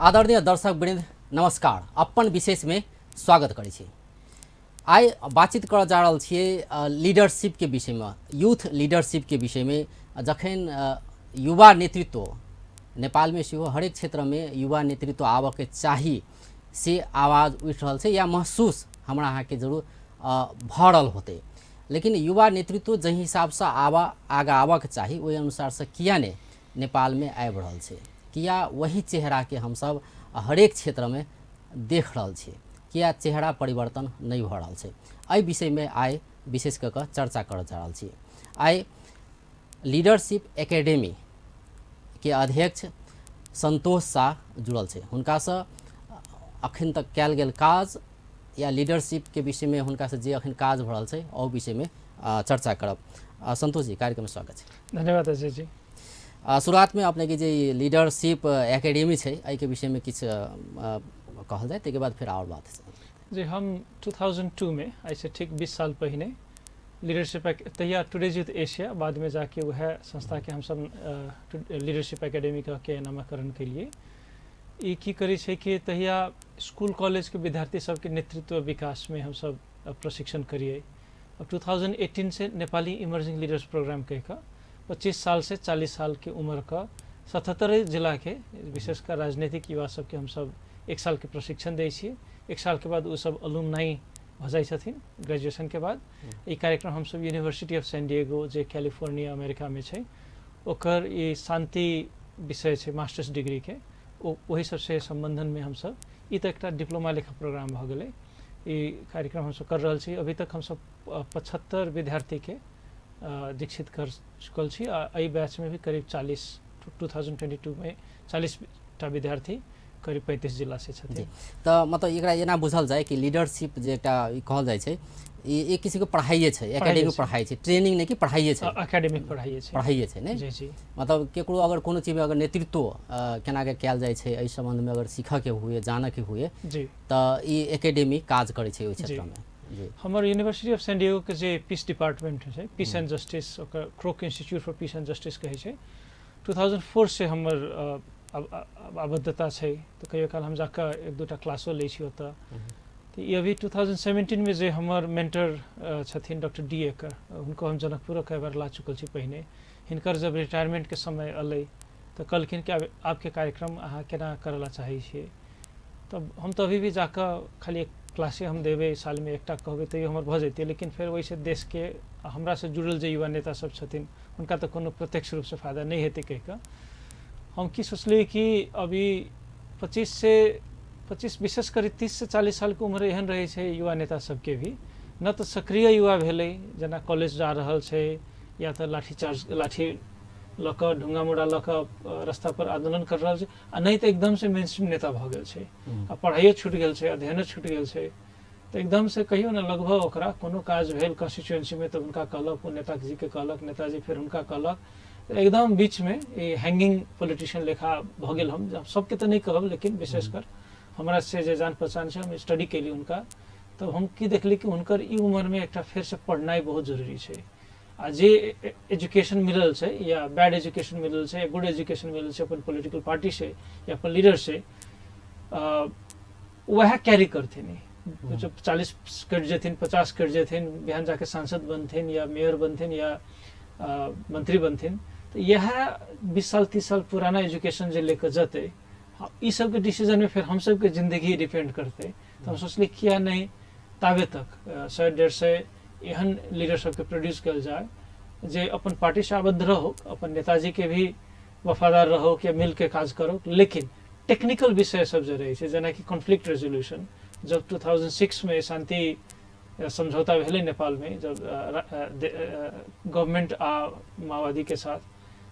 आदरणीय दर्शक वृंद नमस्कार। अपन विशेष में स्वागत करै छी। आइ बातचीत करऽ जा रहल छियै लीडरशिपके विषयमे, यूथ लीडरशिपके विषयमे। जखन युवा नेतृत्व नेपालमे सेहो हरेक क्षेत्रमे युवा नेतृत्व आबऽके चाही से आवाज उठि रहल छै या महसूस हमरा अहाँके जरूर भऽ रहल होतै, लेकिन युवा नेतृत्व जाहि हिसाबसँ आगाँ आबऽके चाही ओहि अनुसारसँ किया नहि नेपालमे आबि रहल छै, किया वही चेहराके हमसब हरेक क्षेत्रमे देख रहल छी, किया चेहरा परिवर्तन नहि भऽ रहल छै। एहि विषयमे आइ विशेष कऽ कऽ चर्चा करऽ जा रहल छी। आइ लीडरशिप एकेडमी के अध्यक्ष संतोष शाह जुड़ल छै। हुनकासँ अखन तक कयल गेल काज या लीडरशिपके विषयमे हुनकासँ जे अखन काज भऽ रहल छै ओहि विषयमे चर्चा करब। संतोष जी, कार्यक्रममे स्वागत छै। धन्यवाद अजय जी। शुरुआतमे अपनेके जे लीडरशिप एकेडमी छै एहिके विषयमे किछु कहल जाय, ताहिके बाद फेर आओर बात जी। हम 2002 में, ऐसे ठीक 20 साल पहिने लीडरशिप तहिया टुडेज यूथ एशिया, बाद में जाके वह संस्था के हम सब लीडरशिप एकेडमी के नामकरण केलिए। ई की करै छै कि तहिया स्कूल कॉलेज के विद्यार्थी सबके नेतृत्व विकास में हम सब प्रशिक्षण करिए। अब 2018 से नेपाली इमर्जिंग लीडर्स प्रोग्राम कह कऽ 25 साल से 40 साल के उम्र का 77 जिला के विशेषकर राजनीतिक युवा सबके हम सब 1 साल के प्रशिक्षण दै छियै। 1 साल के बाद ओ सब अलुमनाई भऽ जाइ छथिन ग्रेजुएशन के बाद। ई कार्यक्रम हम सब यूनिवर्सिटी ऑफ सैन डिएगो जे कैलिफोर्निया अमेरिका में छै ओकर ई शांति विषय छै मास्टर्स डिग्री के, ओहि सबसे संबंधन में हम सब ई तऽ एकटा डिप्लोमा लेखा प्रोग्राम भऽ गेलै। ई कार्यक्रम हम सब कर रहल छी। अभी तक हम सब 75 विद्यार्थी के दीक्षित कर चुकल छी आ एहि बैच में भी करीब 2022 में 40 टा विद्यार्थी करीब 35 जिला से छथिन। तऽ मतलब एकरा एना बुझल जाय कि लीडरशिप जे एकटा कहल जाइ छै ई एक किसिमके पढ़ाइए छै, एकेडमिक पढ़ाइ छै, ट्रेनिंग नहि कि पढ़ाइए छै, एकेडमिक पढ़ाइए छै, पढ़ाइए छै ने। जी जी। मतलब केकरो अगर कोनो चीजमे अगर नेतृत्व केना के कयल जाइ छै एहि सम्बन्धमे अगर सीखऽके हुए, जानऽके हुए जी, तऽ ई एकेडमी काज करै छै ओहि क्षेत्रमे। जी। हमर यूनिवर्सिटी ऑफ सैन डिएगो के जे पीस डिपार्टमेंट छै, पीस एंड जस्टिस, ओकर Kroc Institute for Peace and Justice कहै छै। 2004 से हमर आबद्धता छै, तऽ कहियो काल हम जाकऽ एक दूटा क्लासो लै छी ओतऽ। तऽ ई अभी 2017 में जे हमर मेंटर छथिन डॉक्टर डी एकर, हुनको हम जनकपुरो कई बार ला चुकल छी पहिने। हिनकर जब रिटायरमेंट के समय अलै तऽ कहलखिन कि आब आपके कार्यक्रम अहाँ केना करऽ ला चाहै छियै। तब हम तऽ अभी भी जाकऽ खाली एक क्लासे हम देबै सालमे एकटा कहबै तैयो हमर भऽ जेतै, लेकिन फेर ओहिसँ देशके हमरासँ जुड़ल जे युवा नेता सब छथिन हुनका तऽ कोनो प्रत्यक्ष रूपसँ फायदा नहि हेतै कहि कऽ हम की सोचलियै कि अभी 25 विशेष करी 30 से 40 सालके उम्र एहन रहै छै युवा नेता सबके भी, न तऽ सक्रिय युवा भेलै जेना कॉलेज जा रहल छै या तऽ लाठी लऽ कऽ ढुङ्गा मुड़ा लऽ कऽ रास्ता पर आंदोलन कर रहल छै, आ नहि तऽ एकदम से मेन स्ट्रीम नेता भऽ गेल छै आ पढ़ाइयो छूटि गेल छै, अध्ययनो छूटि गेल छै। तऽ एकदम से कहियो ने लगभग ओकरा कोनो काज भेल कॉन्स्टिट्यूएंसी में तऽ हुनका कहलक, ओ नेताजी के कहलक, नेताजी फेर हुनका कहलक, तऽ एकदम बीच में ई हैंगिंग पॉलिटिशियन लेखा भऽ गेल। हम सबके तऽ नहि कहब, लेकिन विशेषकर हमरा से जे जान पहचान छै, हम स्टडी केली हुनका, तऽ हम की देखली कि हुनकर ई उम्र में एकटा फेर से पढ़नाइ बहुत जरूरी छै। आ जे एजुकेशन मिलल छै या बैड एजुकेशन मिलल छै या गुड एजुकेशन मिलल छै अपन पॉलिटिकल पार्टी से या अपन लीडर से, वएह कैरी करथिन। जब 40 कटि जेथिन, 50 कटि जेथिन, बिहान जाके सांसद बनथिन या मेयर बनथिन या मंत्री बनथिन, तऽ इएह 20 साल 30 साल पुराना एजुकेशन जे लेके जेतै, ई सबके डिसीजन में फेर हम सबके जिंदगी डिपेंड करतै। तऽ हम सोचली किया नहि ताबे तक 100-150 एहन लीडर सबके प्रोड्यूस कयल जाय जे अपन पार्टी से आबद्ध रहो, अपन नेताजी के भी वफादार रहो या मिल के काज करो, लेकिन टेक्निकल विषय सब जे रहै छै जेनाकि कॉन्फ्लिक्ट रेजोल्यूशन, जब 2006 में शांति समझौता भेलै नेपाल में, जब गवर्नमेंट आ माओवादी के साथ,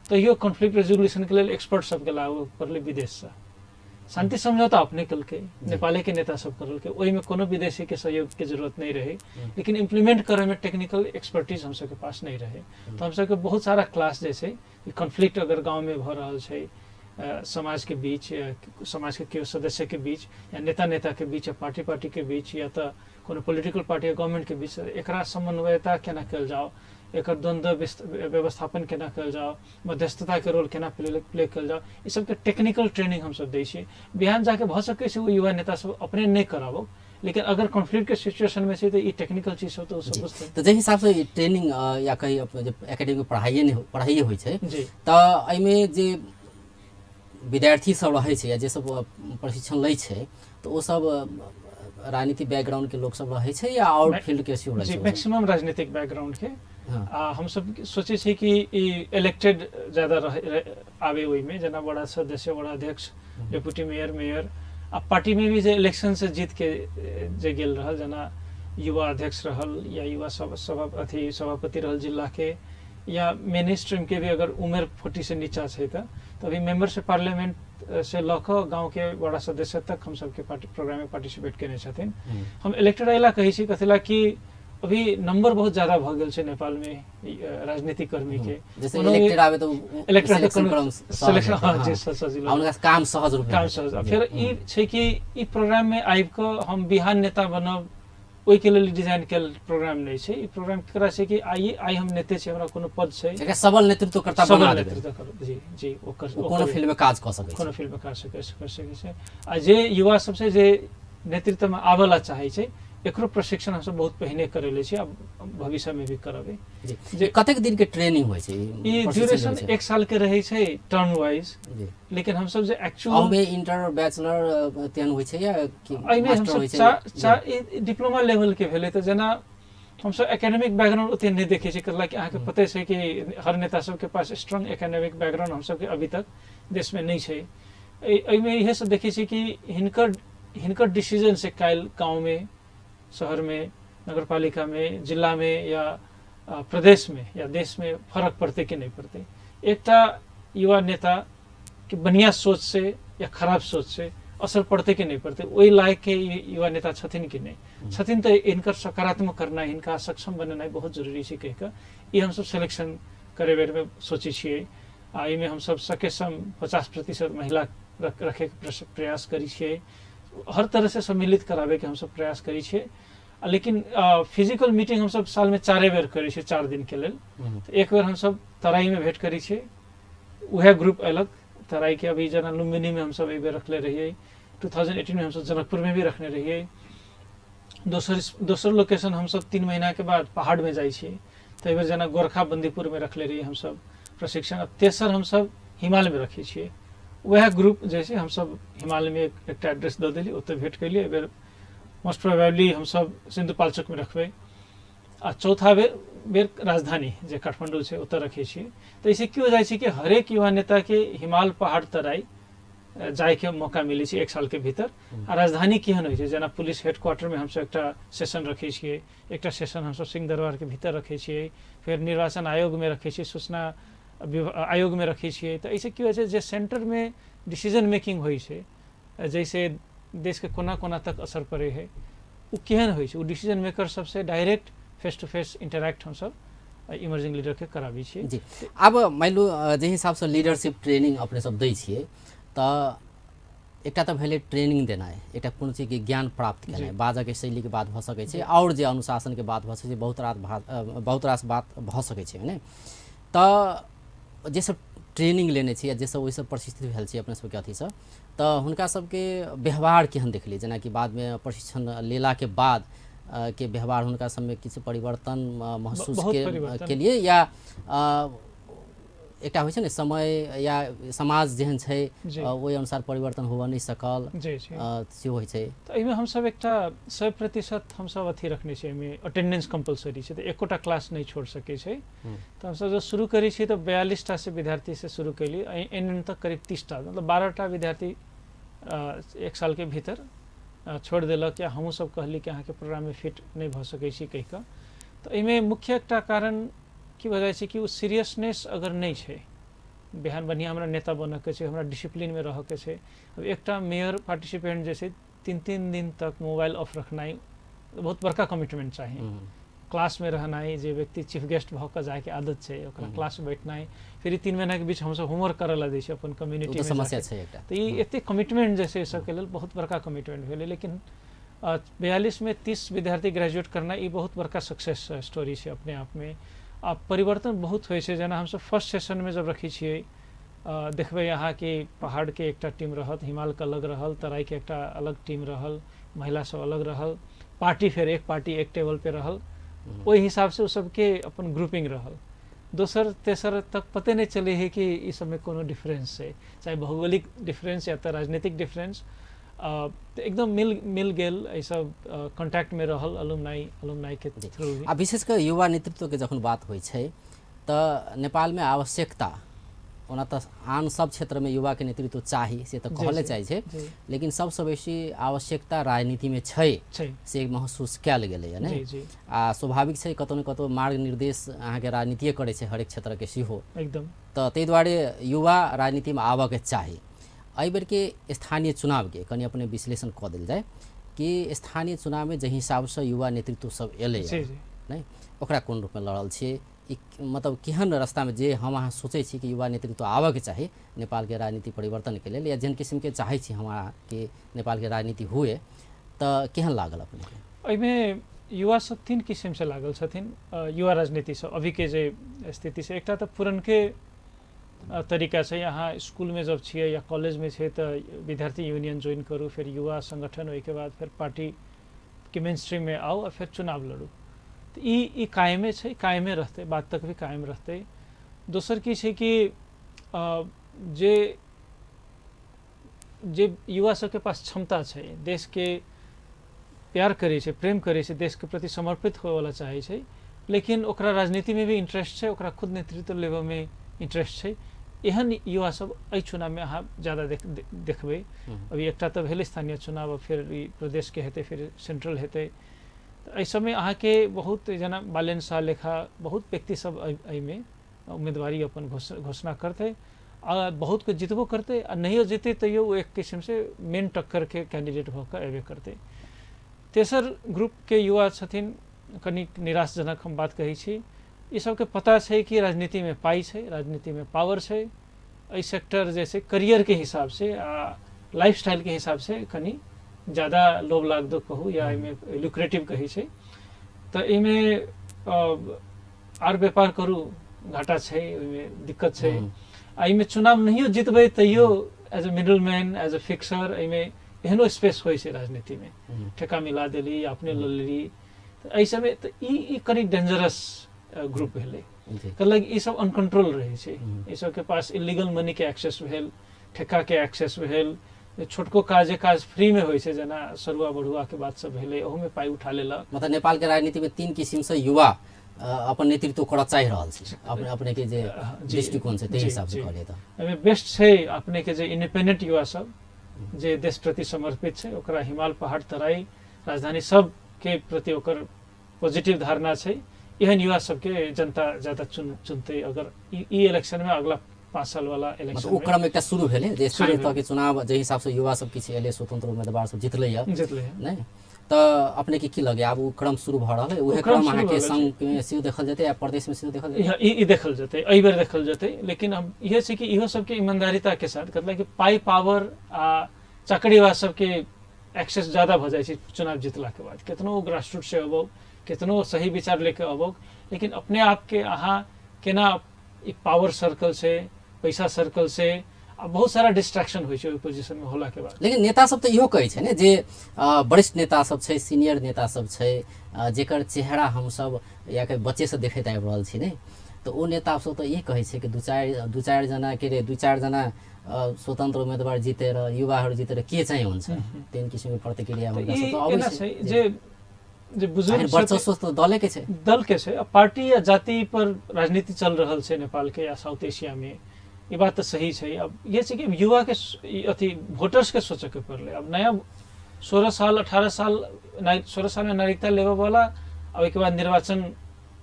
तैयो कॉन्फ्लिक्ट रेजोल्यूशन के लेल एक्सपर्ट सबके लाबऽ पड़लै विदेशसँ। शांति समझौता अपने केलकै, नेपाले के नेता सब करलकै, ओहिमे कोनो विदेशी के सहयोग के जरूरत नहीं रहे, लेकिन इम्प्लीमेंट करे में टेक्निकल एक्सपर्टीज हम सबके पास नहीं रहे। तो हम सबके बहुत सारा क्लास जे छै कॉन्फ्लिक्ट अगर गाँव में भऽ रहल छै, समाज के बीच, समाज के केओ सदस्य के बीच या नेता नेता के बीच या पार्टी पार्टी के बीच या तऽ कोनो पॉलिटिकल पार्टी या गवर्नमेंट के बीच, एकरा समन्वयता केना कयल जाओ, एकर द्वंद्व व्यवस्थापन केना कयल जाओ, मध्यस्थता के रोल केना प्ले कयल जाओ, ई सबके टेक्निकल ट्रेनिंग हमसब दै छियै। बिहान जाके भऽ सकै छै ओ युवा नेता सब अपने नहि कराबो, लेकिन अगर कॉन्फ्लिक्ट के सिचुएशन में छै तऽ ई टेक्निकल चीज सब तऽ ओ सब बुझतै। तऽ जाहि हिसाबसँ ई ट्रेनिंग या कही जे एकेडमी पढ़ाइए नहि पढ़ाइए होइ छै जी, तऽ एहिमे जे विद्यार्थी सब रहै छै या जे सब प्रशिक्षण लै छै तऽ ओ सब राजनीतिक बैकग्राउंड के लोक सब रहै छै या आउट फील्ड के सेहो रहै जी छै? मैक्सिमम राजनीतिक बैकग्राउंड के। हाँ। आ हमसब सोचै छियै कि ई इलेक्टेड ज्यादा रहे आबे ओहिमे, जेना वड़ा सदस्य, वड़ा अध्यक्ष, डिप्टी मेयर, मेयर, आ पार्टी में भी जे इलेक्शन से जीत के जे गेल रहल, जेना युवा अध्यक्ष रहल या युवा सभा अथी सभापति रहल जिला के, या मेन स्ट्रीम के भी अगर उमेर 40 से नीचा छै तऽ अभी मेंबर से पार्लियामेंट से लऽ कऽ गाँव के वड़ा सदस्य तक हम सबके पार्टी प्रोग्राम में पार्टिसिपेट केने छथिन। हम इलेक्टेड अइला कहै छी कथिला कि अभी नंबर बहुत ज्यादा भऽ गेल छै नेपाल में राजनीतिक कर्मी के। जैसे कोनो भी इलेक्टेड आबे तऽ इलेक्टेड सिलेक्शन क्रम सहज सिलेक्शन हेतै, हाँ हाँ। जी सजिलो आ हुनका काम सहज रूप काम सहज। आ फेर ई छै कि ई प्रोग्राम में आबि कऽ हम बिहान नेता बनब ओहिके लेल डिजाइन कयल प्रोग्राम नहि छै। ई प्रोग्राम केकरा छै कि आइ आइ हम नेते छी, हमरा कोनो पद छै, एकरा सबल नेतृत्वकर्ता सबल बना देबै, नेतृत्व करू। जी जी, ओकर ओ कोनो फील्ड में काज कऽ सकै कोनो छै। फील्ड में काज कर सकै छै। आ जे युवा सब छै जे नेतृत्व में आबऽ ला चाहै छै, एकरो प्रशिक्षण हमसब बहुत पहिने करेले छी आ भविष्य में भी करबै। जी जे कतेक दिन के ट्रेनिंग होइ छै? ई प्रशिक्षण ड्यूरेशन होइ छै? 1 साल के रहै छै टर्म वाइज, जी। लेकिन हमसब जे एक्चुअल अहूमे इंटर बैचलर तेहन होइ छै या कि एहिमे मास्टर हमसब होइ छै? ई डिप्लोमा लेवल के भेलै, तऽ जेना हमसब एकेडमिक बैकग्राउंड ओते नहि देखै छियै, कथिला कि अहाँके पते छै कि हर नेता सबके पास स्ट्रॉन्ग एकेडमिक बैकग्राउंड हमसबके अभी तक देशमे नहि छै। एहिमे इहे सब देखै छियै कि हिनकर डिसीजन से काल्हि गाँवमे, शहरमे, नगरपालिकामे, जिलामे या प्रदेशमे या देशमे फरक पड़तै कि नहि पड़तै। एकटा युवा नेता के बढ़िया सोच से या खराब सोच से असर पड़तै कि नहि पड़तै, ओहि लायक के युवा नेता छथिन कि नहि छथिन, तऽ हिनकर सकारात्मक करनाइ, हिनका सक्षम बनेनाइ बहुत जरूरी छै कहि कऽ ई हमसब सिलेक्शन करै बेरमे सोचै छियै। आ एहिमे हमसब सकेसम 50% महिला रखैके प्रयास करै छियै, हर तरह से सम्मिलित कराबैके हमसब प्रयास करै छियै। लेकिन फिजिकल मीटिंग हमसब सालमे 4 बेर करै छियै, 4 दिन के लेल। तऽ एक बेर हमसब तराईमे भेंट करै छियै, उएह ग्रुप अयलक तराई के। अभी जेना लुम्बिनीमे हमसब एक बेर रखले रहियै, 2018 में हमसब जनकपुरमे भी रखने रहियै। दोसर लोकेशन हमसब 3 महीना के बाद पहाड़मे जाइ छियै, तऽ एहि बेर जेना गोरखा बंदीपुरमे रखले रहियै हमसब प्रशिक्षण। आ तेसर हमसब हिमालयमे रखै छियै, उएह ग्रुप जे छै हमसब हिमालयमे एकटा एड्रेस दऽ देलियै, ओतऽ भेंट केलियै। एहि बेर मोस्ट प्रोबेबली हमसब सिन्धुपाल्चोकमे रखबै, आ चौथा बेर राजधानी जे काठमाण्डू छै ओतऽ रखै छियै। तऽ एहिसँ की हो जाइ छै कि हरेक युवा नेताके हिमाल पहाड़ तराई जायके मौका मिलै छै 1 साल के भीतर। आ राजधानी केहन होइ छै, जेना पुलिस हेडक्वार्टरमे हमसब एकटा सेशन रखै छियै, एकटा सेशन हमसब सिंहदरबारके भीतर रखै छियै, फेर निर्वाचन आयोगमे रखै छियै, सूचना आयोगमे रखै छियै। तऽ एहिसँ की होइ छै जे सेंटरमे डिसीजन मेकिंग होइ छै, जैसे देशके कोना कोना तक असर पड़ै है, ओ केहन होइ छै, ओ डिसीजन मेकर सबसे direct face to face interact हमसब इमर्जिंग लीडरके कराबै छियै। जी, आब मानि लू जाहि हिसाबसँ लीडरशिप ट्रेनिंग अपने सब दै छियै, तऽ एकटा तऽ भेलै ट्रेनिंग देनाइ, एकटा कोनो चीजके ज्ञान प्राप्त केनाइ, बाजऽके शैलीके बात भऽ सकै छै, आओर जे अनुशासनके बात भऽ सकै छै, बहुत रास बात भऽ सकै छै, ने? तऽ जे सब ट्रेनिंग लेने छै या जे सब ओहिसँ प्रशिक्षित भेल छै अपने सबके अथीसँ, तऽ हुनका सबके व्यवहार केहन देखलियै? जेनाकि बादमे प्रशिक्षण लेलाके बाद के व्यवहार हुनका सबमे किछु परिवर्तन महसूस बहुत परिवर्तन। केलियै, या एकटा होइ छै ने समय या समाज जेहन छै ओहि अनुसार परिवर्तन होबऽ नहि सकल, जी जी सेहो होइ छै। तऽ एहिमे हमसब एकटा 100% हमसब अथी रखने छियै, एहिमे अटेंडेंस कम्पलसरी छै, तऽ एकोटा क्लास नहि छोड़ि सकै छै। तऽ हमसब जब शुरू करै छियै तऽ 42 टा से विद्यार्थी से शुरू केलियै, एन तक करीब 30 टा, मतलब 12 टा विद्यार्थी 1 साल के भीतर छोड़ि देलक, या हमहूँ सब कहली कि अहाँके प्रोग्राममे फिट नहि भऽ सकै छी कहि कऽ। तऽ एहिमे मुख्य एकटा कारण की भऽ जाइ छै कि ओ सीरियसनेस अगर नहि छै, बिहान बढ़िआँ हमरा नेता बनऽके छै, हमरा डिसिप्लिनमे रहऽके छै। अब एकटा मेयर पार्टिसिपेंट जे छै 3-3 दिन तक मोबाइल ऑफ रखनाइ बहुत बड़का कमिटमेंट चाही। क्लासमे रहनाइ, जे व्यक्ति चीफ गेस्ट भऽ कऽ जायके आदत छै ओकरा क्लासमे बैठनाइ, फिर 3 महीनाके बीच हमसब होमवर्क करऽ ला दै छियै अपन कम्युनिटी समस्या छै एकटा। तऽ ई एतेक कमिटमेंट जे छै सबके लेल बहुत बड़का कमिटमेंट भेलै। लेकिन 42 में 30 विद्यार्थी ग्रेजुएट करना ई बहुत बड़का सक्सेस स्टोरी छै अपने आपमे। आ परिवर्तन बहुत होइ छै। जेना हमसब फर्स्ट सेशनमे जब रखै छियै, देखबै अहाँ कि पहाड़के एकटा टीम रहत, हिमालके अलग रहल, तराईके एकटा अलग टीम रहल, महिला सब अलग रहल, पार्टी फेर एक पार्टी एक टेबल पे रहल, ओहि हिसाबसँ ओ सबके अपन ग्रुपिंग रहल। दोसर तेसर तक पते नहि चलै है कि ई सबमे कोनो डिफरेंस छै, चाहे भौगोलिक डिफरेंस या तऽ राजनीतिक डिफरेंस। तऽ एकदम मिल मिल गेल, एहि सब कॉन्टैक्टमे रहल अलुमनाई अलुमनाईके थ्रू भी। आ विशेष कऽ युवा नेतृत्वके जखन बात होइ छै तऽ नेपालमे आवश्यकता, ओना तऽ आन सब क्षेत्रमे युवाके नेतृत्व चाही से तऽ कहले जाइ छै, लेकिन सबसँ बेसी आवश्यकता राजनीतिमे छै से महसूस कयल गेलैए ने। आ स्वाभाविक छै कतौ ने कतौ मार्ग निर्देश अहाँके राजनीतिए करै छै हरेक क्षेत्रके सेहो एकदम। तऽ ताहि दुआरे युवा राजनीतिमे आबऽके चाही। एहि बेरके स्थानीय चुनावके कनि अपने विश्लेषण कऽ देल जाय कि स्थानीय चुनावमे जाहि हिसाबसँ युवा नेतृत्व सब एलैए नहि, ओकरा कोन रूपमे लड़ल छियै, मतलब केहन रास्तामे जे हम अहाँ सोचै छी कि युवा नेतृत्व आबऽके चाही नेपालके राजनीति परिवर्तनके लेल, या जेहन किसिमके चाहै छी हम अहाँ कि नेपालके राजनीति हुए, तऽ केहन लागल अपनेके? एहिमे युवा सब तीन किसिमसँ लागल छथिन युवा राजनीतिसँ अभीके जे स्थिति छै। एकटा तऽ पुरनके तरीका छै, अहाँ स्कूलमे जब छियै या कॉलेजमे छियै तऽ विद्यार्थी यूनियन ज्वाइन करू, फेर युवा संगठन, ओहिके बाद फेर पार्टीके मेन स्ट्रीममे आउ आ फेर चुनाव लड़ू। तऽ ई कायमे छै, कायमे रहतै, बात तक भी कायम रहतै। दोसर की छै कि जे जे युवा सबके पास क्षमता छै, देशके प्यार करै छै, प्रेम करै छै, देशके प्रति समर्पित होइवला चाहै छै, लेकिन ओकरा राजनीतिमे भी इंट्रेस्ट छै, ओकरा खुद नेतृत्व लेबऽमे इंट्रेस्ट छै, एहन युवा सब एहि चुनावमे अहाँ ज्यादा देखबै। अभी एकटा तऽ भेलै स्थानीय चुनाव, फेर ई प्रदेशके हेतै, फेर सेंट्रल हेतै। तऽ एहि सबमे अहाँके बहुत जेना बालेन शाह लेखा बहुत व्यक्ति सब एहिमे उम्मीदवारी अपन घोषणा करतै आ बहुतके जितबो करतै आ नहियो जितै तैयो ओ एक किसिमसँ मेन टक्करके कैंडिडेट भऽ कऽ अयबे करतै। तेसर ग्रुपके युवा छथिन, कनि निराशजनक हम बात कहै छी, ई सबके पता छै कि राजनीतिमे पाइ छै, राजनीतिमे पावर छै, एहि सेक्टर जे छै करियरके हिसाबसँ आ लाइफ स्टाइलके हिसाबसँ कनि ज्यादा लोभ लागदो कहू या एहिमे लुक्रेटिव कहै छै। तऽ एहिमे आर व्यापार करू घाटा छै, ओहिमे दिक्कत छै। आ एहिमे चुनाव नहियो जितबै तैयो as a middle man, as a fixer, एहिमे एहनो स्पेस होइ छै राजनीतिमे, ठेका मिला देली, अपने लऽ लेली, तऽ एहि सबमे तऽ ई कनि डेंजरस ग्रुप भेलै। कहलक ई सब अनकंट्रोल रहै छै, ई सबके पास इलीगल मनीके एक्सेस भेल, ठेकाके एक्सेस भेल, छोटको काज जे काज फ्रीमे होइ छै जेना सरुआ बढ़ुआके बात सब भेलै, ओहूमे पाइ उठा लेलक। मतलब नेपालके राजनीतिमे तीन किसिमसँ युवा अपन नेतृत्व करऽ चाहि रहल छै, अपने अपनेके जे दृष्टिकोण छै ताहि हिसाबसँ कहलियै। तऽ एहिमे बेस्ट छै अपनेके जे इंडिपेंडेंट युवा सब जे देश प्रति समर्पित छै, ओकरा हिमाल पहाड़ तराई राजधानी सबके प्रति ओकर पॉजिटिव धारणा छै, एहन युवा सबके जनता ज्यादा चुनतै अगर ई इलेक्शनमे, अगला 5 साल वाला इलेक्शन। ओ क्रम एकटा शुरू भेलै जे स्थानीय तहके चुनाव जाहि हिसाबसँ युवा सब किछु एलै, स्वतंत्र उम्मीदवार सब जितलै नहि, तऽ अपनेके की लगैए आब ओ क्रम शुरू भऽ रहल है? उहे क्रम अहाँके संघमे सेहो देखल जेतै आ प्रदेशमे सेहो देखल जेतै? ई देखल जेतै, एहि बेर देखल जेतै। लेकिन हम इहे छै कि इहो सबके ईमानदारिताके साथ, मतलब कि पाइ पावर आ चाकरीवाज सबके एक्सेस ज्यादा भऽ जाइ छै चुनाव जितलाके बाद। केतनो ग्रासरूट से अबौ, केतनो सही विचार लेके अबौ, लेकिन अपने आपके अहाँ केना ई पावर सर्कल से, पैसा सर्कल से आ बहुत सारा डिस्ट्रैक्शन होइ छै ओहि पोजिशनमे होलाके बाद। लेकिन नेता सब तऽ इहो कहै छै ने जे वरिष्ठ नेता सब छै, सीनियर नेता सब छै, जेकर चेहरा हमसब या के बच्चेसँ देखैत आबि रहल छी ने, तऽ ओ नेता सब तऽ ई कहै छै कि दू चारि जना के रे, दू चारि जना स्वतन्त्र उम्मेदवार जितेर युवाहरू जितेर के चाहिँ हुन्छ, तेहन किसिमको प्रतिक्रिया हुनका सब तऽ अबै छै। जे जे बुजुर्ग वर्चस्व तऽ दले के छै, दल के छै, पार्टी या जाति पर राजनीति चल रहल छै नेपाल के या साउथ एशिया में, ई बात तऽ सही छै। अब ये छै कि युवा के अथी वोटर्स के सोचऽ के पड़लै। अब नया 16 साल 18 साल 16 साल में नागरिकता लेबऽ वाला, आ ओहिके बाद निर्वाचन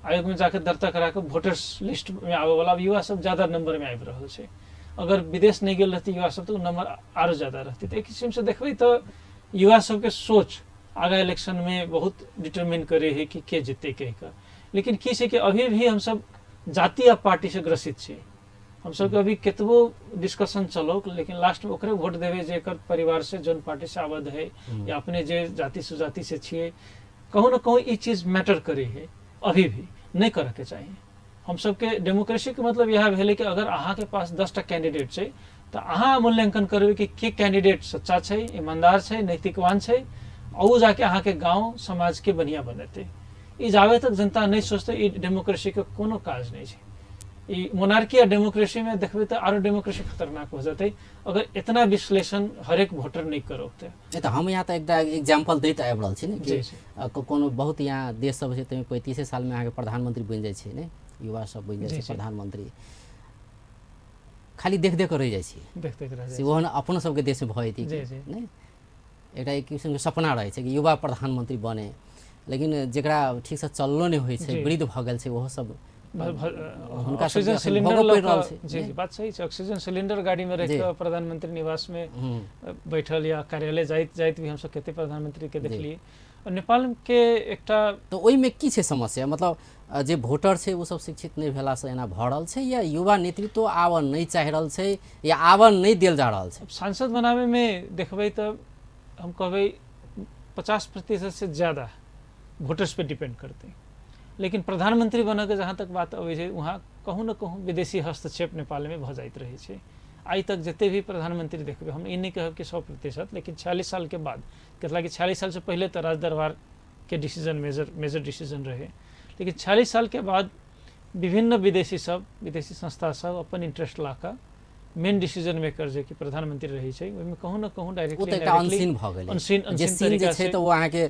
आयोग में जाके दर्ता करा के वोटर्स लिस्ट में आबऽ वाला अब युवा सब ज्यादा नंबर में आबि रहल छै। अगर विदेश नहि गेल रहती युवा सब तऽ ओ नंबर आरो ज्यादा रहती। तऽ एक किसिम से देखबै तऽ युवा सबके सोच आगा इलेक्शन में बहुत डिटरमिन करे है कि के जीते कहि कऽ। लेकिन की छै कि अभी भी हमसब जाति आ पार्टी से ग्रसित छी। हम सबके अभी केतबो डिस्कशन चलो, लेकिन लास्ट में ओकरे वोट देवे जे एकर परिवार से, जौन पार्टी से आबद्ध है या अपने जे जाति सुजाति से छिए। कहूँ न कहूँ ई चीज मैटर करे है, अभी भी नहीं करे के चाहिए। हम सबके डेमोक्रेसी के मतलब यह भेलै कि अगर अहाँ के पास 10टा कैंडिडेट छै तऽ अहाँ मूल्यांकन करबै कि के कैंडिडेट सच्चा छै, ईमानदार छै, नैतिकवान छै, आ ओ जाके अहाँके गाँव समाज के बढ़िया बनेतै। ई जाबे तक जनता नहीं सोचतै, ई डेमोक्रेसी के कोनो काज नहीं छै। ई मोनार्की आ डेमोक्रेसी में देखबै तऽ आरो डेमोक्रेसी खतरनाक हो जेतै अगर इतना विश्लेषण हरेक वोटर नहीं करौतै। नहि तऽ हम यहाँ तऽ एकटा एग्जाम्पल दैत आबि रहल छी ने कि कोनो बहुत यहाँ देश सब छै ताहिमे 35 सालमे अहाँके प्रधानमंत्री बनि जाइ छै ने, युवा सब बनि जाइ छै प्रधानमंत्री, खाली देख देख कऽ रहि जाइ छै। देखते से ओहन अपनो सबके देशमे भऽ जेतै नहि? एकटा एक किसिमके सपना रहै छै कि युवा प्रधानमंत्री बने, लेकिन जकरा ठीकसँ चललो नहि होइ छै, वृद्ध भऽ गेल छै, ओहो सब हुनका ऑक्सीजन सिलेंडर पड़ि रहल छै। जी जी, बात सही छै। ऑक्सीजन सिलेंडर गाड़ी में रख के प्रधानमंत्री निवास में बैठल या कार्यालय जाइत जाइत भी हमसब कते प्रधानमंत्री के देखलिए। और नेपाल के एकटा तऽ ओहिमे की छै समस्या? मतलब जे वोटर छै ओ सब शिक्षित नहि भेलासँ एना भऽ रहल छै, या युवा नेतृत्व आबऽ नहि चाहि रहल छै, या आबऽ नहि देल जा रहल छै? सांसद बनाबे में देखबै तऽ हम कहबै 50% से ज्यादा वोटर्स पे डिपेंड करते, लेकिन प्रधानमंत्री बनऽके जहाँ तक बात अबै छै वहाँ कहूँ न कहूँ विदेशी हस्तक्षेप नेपालमे भऽ जाइत रहै छै। आइ तक जते भी प्रधानमंत्री देखबै, हम ई नहि कहब कि 100%, लेकिन 46 साल के बाद, कैलाकि 46 साल से पहले तऽ राज दरबार के डिसीजन मेजर मेजर डिसीजन रहे, लेकिन 46 साल के बाद विभिन्न विदेशी सब, विदेशी संस्था सब अपन इंटरेस्ट ला कऽ मेन डिसीजन मेकर जे कि प्रधानमंत्री रहै छै ओहिमे कहूँ न कहूँ ओ डायरेक्टली तऽ एकटा अनसीन भऽ गेलै। अनसीन जे अनसीन सीन जे तरीका छै से तऽ ओ अहाँके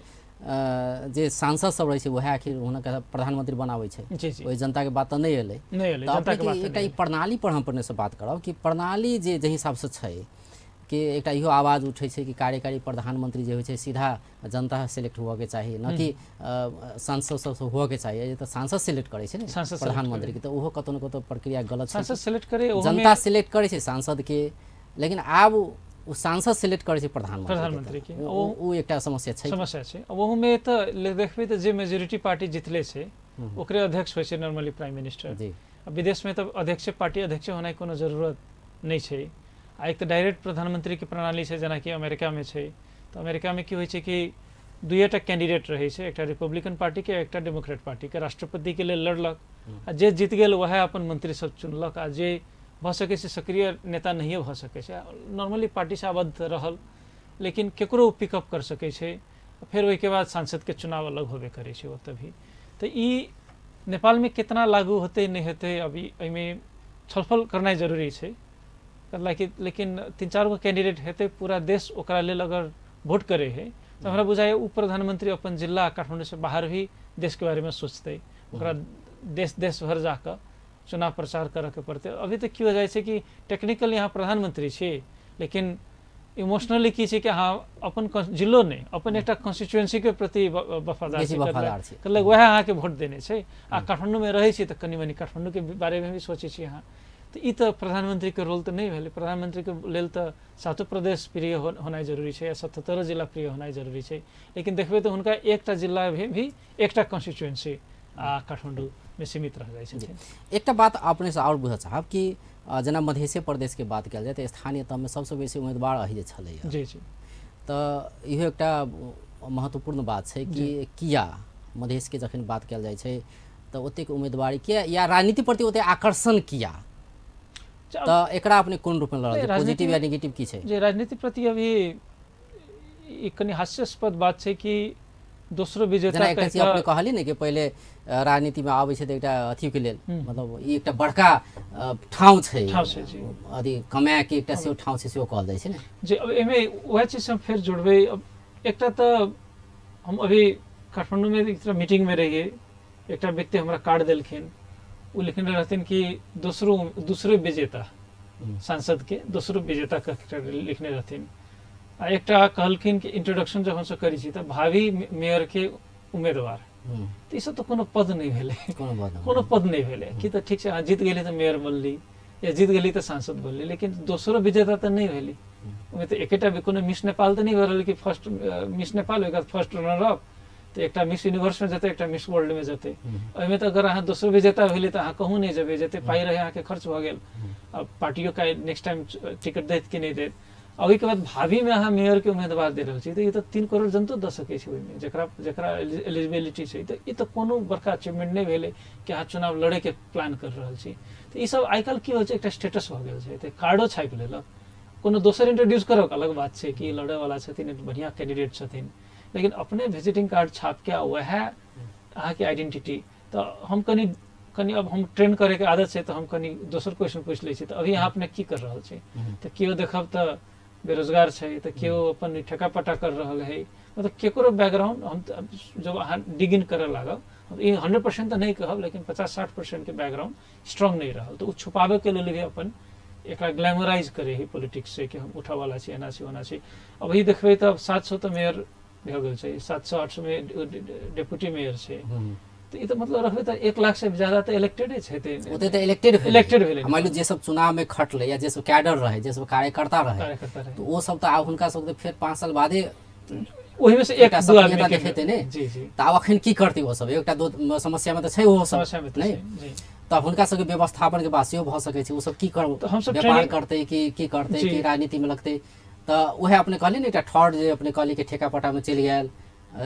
जे सांसद सब रहै छै वएह आखिर हुनका प्रधानमंत्री बनाबै छै, जी जी, ओहि जनताके बात तऽ नहि एलै। नहि एलै तऽ जनता के अपनेके बात एकटा नहि ई प्रणाली पर हम अपने से बात करब कि प्रणाली जे जाहि हिसाबसँ छै कि एकटा इहो आवाज उठै छै कि कार्यकारी प्रधानमंत्री जे होइ छै सीधा जनता सेलेक्ट हुअके चाही, न कि सांसद सबसँ हुअके चाही। तऽ सांसद सेलेक्ट करै छै ने सांसद प्रधानमंत्रीके, तऽ ओहो कतौ ने कतौ प्रक्रिया गलत छै। सांसद सेलेक्ट करे, जनता सेलेक्ट करै छै सांसदके, लेकिन आब ओ सांसद सेलेक्ट करै छै प्रधानमंत्री के। ओ एकटा समस्या छै, समस्या छै। ओहूमे तऽ देखबै तऽ जे मेजोरिटी पार्टी जितले छै ओकरे अध्यक्ष होइ छै नॉर्मली प्राइम मिनिस्टर। जी, विदेशमे तऽ अध्यक्ष पार्टी अध्यक्ष होनाइ कोनो जरूरत नहि छै। आ एक तऽ डायरेक्ट प्रधानमंत्रीके प्रणाली छै जेनाकि अमेरिकामे छै। तऽ अमेरिकामे की होइ छै कि दुइएटा कैंडिडेट रहै छै, एकटा रिपब्लिकन पार्टीके, एकटा डेमोक्रेट पार्टीके। राष्ट्रपतिके लेल लड़लक आ जे जीत गेल वएह अपन मंत्री सब चुनलक, आ जे भऽ सकै छै सक्रिय नेता नहिए भऽ सकै छै, नॉर्मली पार्टीसँ आबद्ध रहल, लेकिन केकरो पिकअप कर सकै छै। फेर ओहिके बाद सांसदके चुनाव अलग होबे करै छै ओतऽ भी। तऽ ई नेपालमे केतना लागू होतै नहि हेतै अभी एहिमे छलफल करनाइ जरूरी छै। लाकि लेकिन 3-4 गो कैंडिडेट हेतै, पूरा देश ओकरा लेल अगर वोट करे है तऽ हमरा बुझाइए ओ प्रधानमंत्री अपन जिला काठमांडू से बाहर भी देशके बारेमे सोचतै, ओकरा देश देश भर जाकऽ चुनाव प्रचार करऽके पड़तै। अभी तऽ की हो जाइ छै कि टेक्निकली अहाँ प्रधानमंत्री छी, लेकिन इमोशनली की छै कि अहाँ अपन जिलो नहि, अपन एकटा कॉन्स्टिट्यूएंसीके प्रति वफादार बेसी छी, वफादार छी। कहलक वएह अहाँके वोट देने छै। आ काठमांडूमे रहै छी तऽ कनि मनि काठमांडूके बारेमे भी सोचै छी अहाँ। तऽ ई तऽ प्रधानमंत्रीके रोल तऽ नहि भेलै। प्रधानमंत्रीके लेल तऽ सातो प्रदेश प्रिय होनाइ जरूरी छै या 77 जिला प्रिय होनाइ जरूरी छै, लेकिन देखबै तऽ हुनका एकटा जिला भी एकटा कॉन्स्टिट्यूएंसी आ काठमांडूमे सीमित रह जाइ छथिन। एकटा बात अपनेसँ आओर बुझऽ चाहब कि जेना मधेशे प्रदेशके बात कयल जाय तऽ स्थानीय तहमे सबसँ बेसी उम्मीदवार अही जे छलैया। जी जी, तऽ इहो एकटा महत्वपूर्ण बात छै कि किया मधेशके जखन बात कयल जाइ छै तऽ ओतेक उम्मीदवारी किया, या राजनीति प्रति ओतेक आकर्षण किया? तऽ एकरा अपने कोन रूपमे लऽ रहल छी, पॉजिटिव या नेगेटिव की छै? जे राजनीति प्रति अभी ई कनि हास्यास्पद बात छै कि दोसरो विजेता जेना एकटा चीज अपने कहली ने कि पहिले राजनीतिमे आबै छै तऽ एकटा अथीके लेल, मतलब ई एकटा बड़का ठाउँ छै, अथी कमाएके एकटा सेहो ठाउँ छै, सेहो कहल जाइ छै ने। जी, अब एहिमे वएह चीज हम फेर जोड़बै। अब एकटा तऽ हम अभी काठमांडूमे एकटा मीटिंगमे रहियै, एकटा व्यक्ति हमरा कार्ड देलखिन, ओ लिखने रहथिन कि दोसरो विजेता सांसदके दोसरो विजेता कह लिखने रहथिन। आ एकटा कहलखिन कि इंट्रोडक्शन जब हमसब करै छी तऽ भावी मेयरके उम्मीदवार। तऽ ई सब तऽ कोनो पद नहि भेलै, कोनो पद नहि भेलै कि तऽ ठीक छै अहाँ जीत गेली तऽ मेयर बनली या जीत गेली तऽ सांसद बनली, लेकिन दोसरो विजेता तऽ नहि भेली। ओहिमे तऽ एकेटा कोनो मिस नेपाल तऽ नहि भऽ रहल कि फर्स्ट मिस नेपाल ओहिके बाद फर्स्ट रनर अप, तऽ एकटा मिस यूनिवर्समे जेतै, एकटा मिस वर्ल्डमे जेतै। ओहिमे तऽ अगर अहाँ दोसर विजेता भेलियै तऽ अहाँ कहूँ नहि जेबै, जते पाइ रहै अहाँके खर्च भऽ गेल। आब पार्टियो का नेक्स्ट टाइम टिकट देत कि नहि देत। आ ओहिके बाद भावीमे अहाँ मेयरके उम्मीदवार दे रहल छी तऽ ई तऽ 3 करोड़ जनतो दऽ सकै छै ओहिमे, जकरा जकरा एलिजिबिलिटी छै। तऽ ई तऽ कोनो बड़का अचीवमेंट नहि भेलै कि अहाँ चुनाव लड़ैके प्लान कर रहल छी। तऽ ई सब आइ काल्हि की होइ छै, एकटा स्टेटस भऽ गेल छै, तऽ कार्डो छापि लेलक। कोनो दोसर इंट्रोड्यूस करब अलग बात छै कि लड़ैवला छथिन, बढ़िआँ कैंडिडेट छथिन, लेकिन अपने विजिटिंग कार्ड छापके आ वएह अहाँके आइडेंटिटी। तऽ हम कनि कनि अब हम ट्रेन करैके आदत छै तऽ हम कनि दोसर क्वेश्चन पूछि लै छी, तऽ अभी अहाँ अपने की कर रहल छी? तऽ केओ देखब तऽ बेरोजगार छै, तऽ केओ अपन ठेका पट्टा कर रहल है, मतलब केकरो बैकग्राउंड हम जब अहाँ डिग इन करऽ लागब, ई 100% तऽ नहि कहब, लेकिन 50-60% के बैकग्राउंड स्ट्रांग नहि रहल, तऽ ओ छुपाबैके लेल भी अपन एकरा ग्लैमराइज करे है पॉलिटिक्स से कि हम उठऽवला छी, एना छी, ओना छी। अभी देखबै तऽ 700 तऽ मेयर भऽ गेल छै, 700-800 मे डेप्यूटी मेयर छै। तऽ ई तऽ मतलब रखबै तऽ 1 लाख से ज्यादा तऽ इलेक्टेडे छै। ओते तऽ इलेक्टेड भेलै, इलेक्टेड भेलै। मानि लियौ जे सब चुनाव में खटलै या जे सब कैडर रहै, जे सब कार्यकर्ता रहै, तऽ ओ सब तऽ आब हुनका सब फेर 5 साल बादे ओहिमे से एक दू आदमी देखेतै ने। जी जी। तऽ आब अखन की करतै ओ सब? एकटा दो समस्या में तऽ छै ओहो सब, समस्या में नहि? तऽ हुनका सबके व्यवस्थापन के बात सेहो भऽ सकै छै। ओ सब की कर, व्यापार करतै कि की करतै, कि राजनीति में लगतै? तऽ उएह अपने कहलियै ने, एकटा थर्ड जे अपने कहलियै कि ठेका पट्टा में चलि गेल,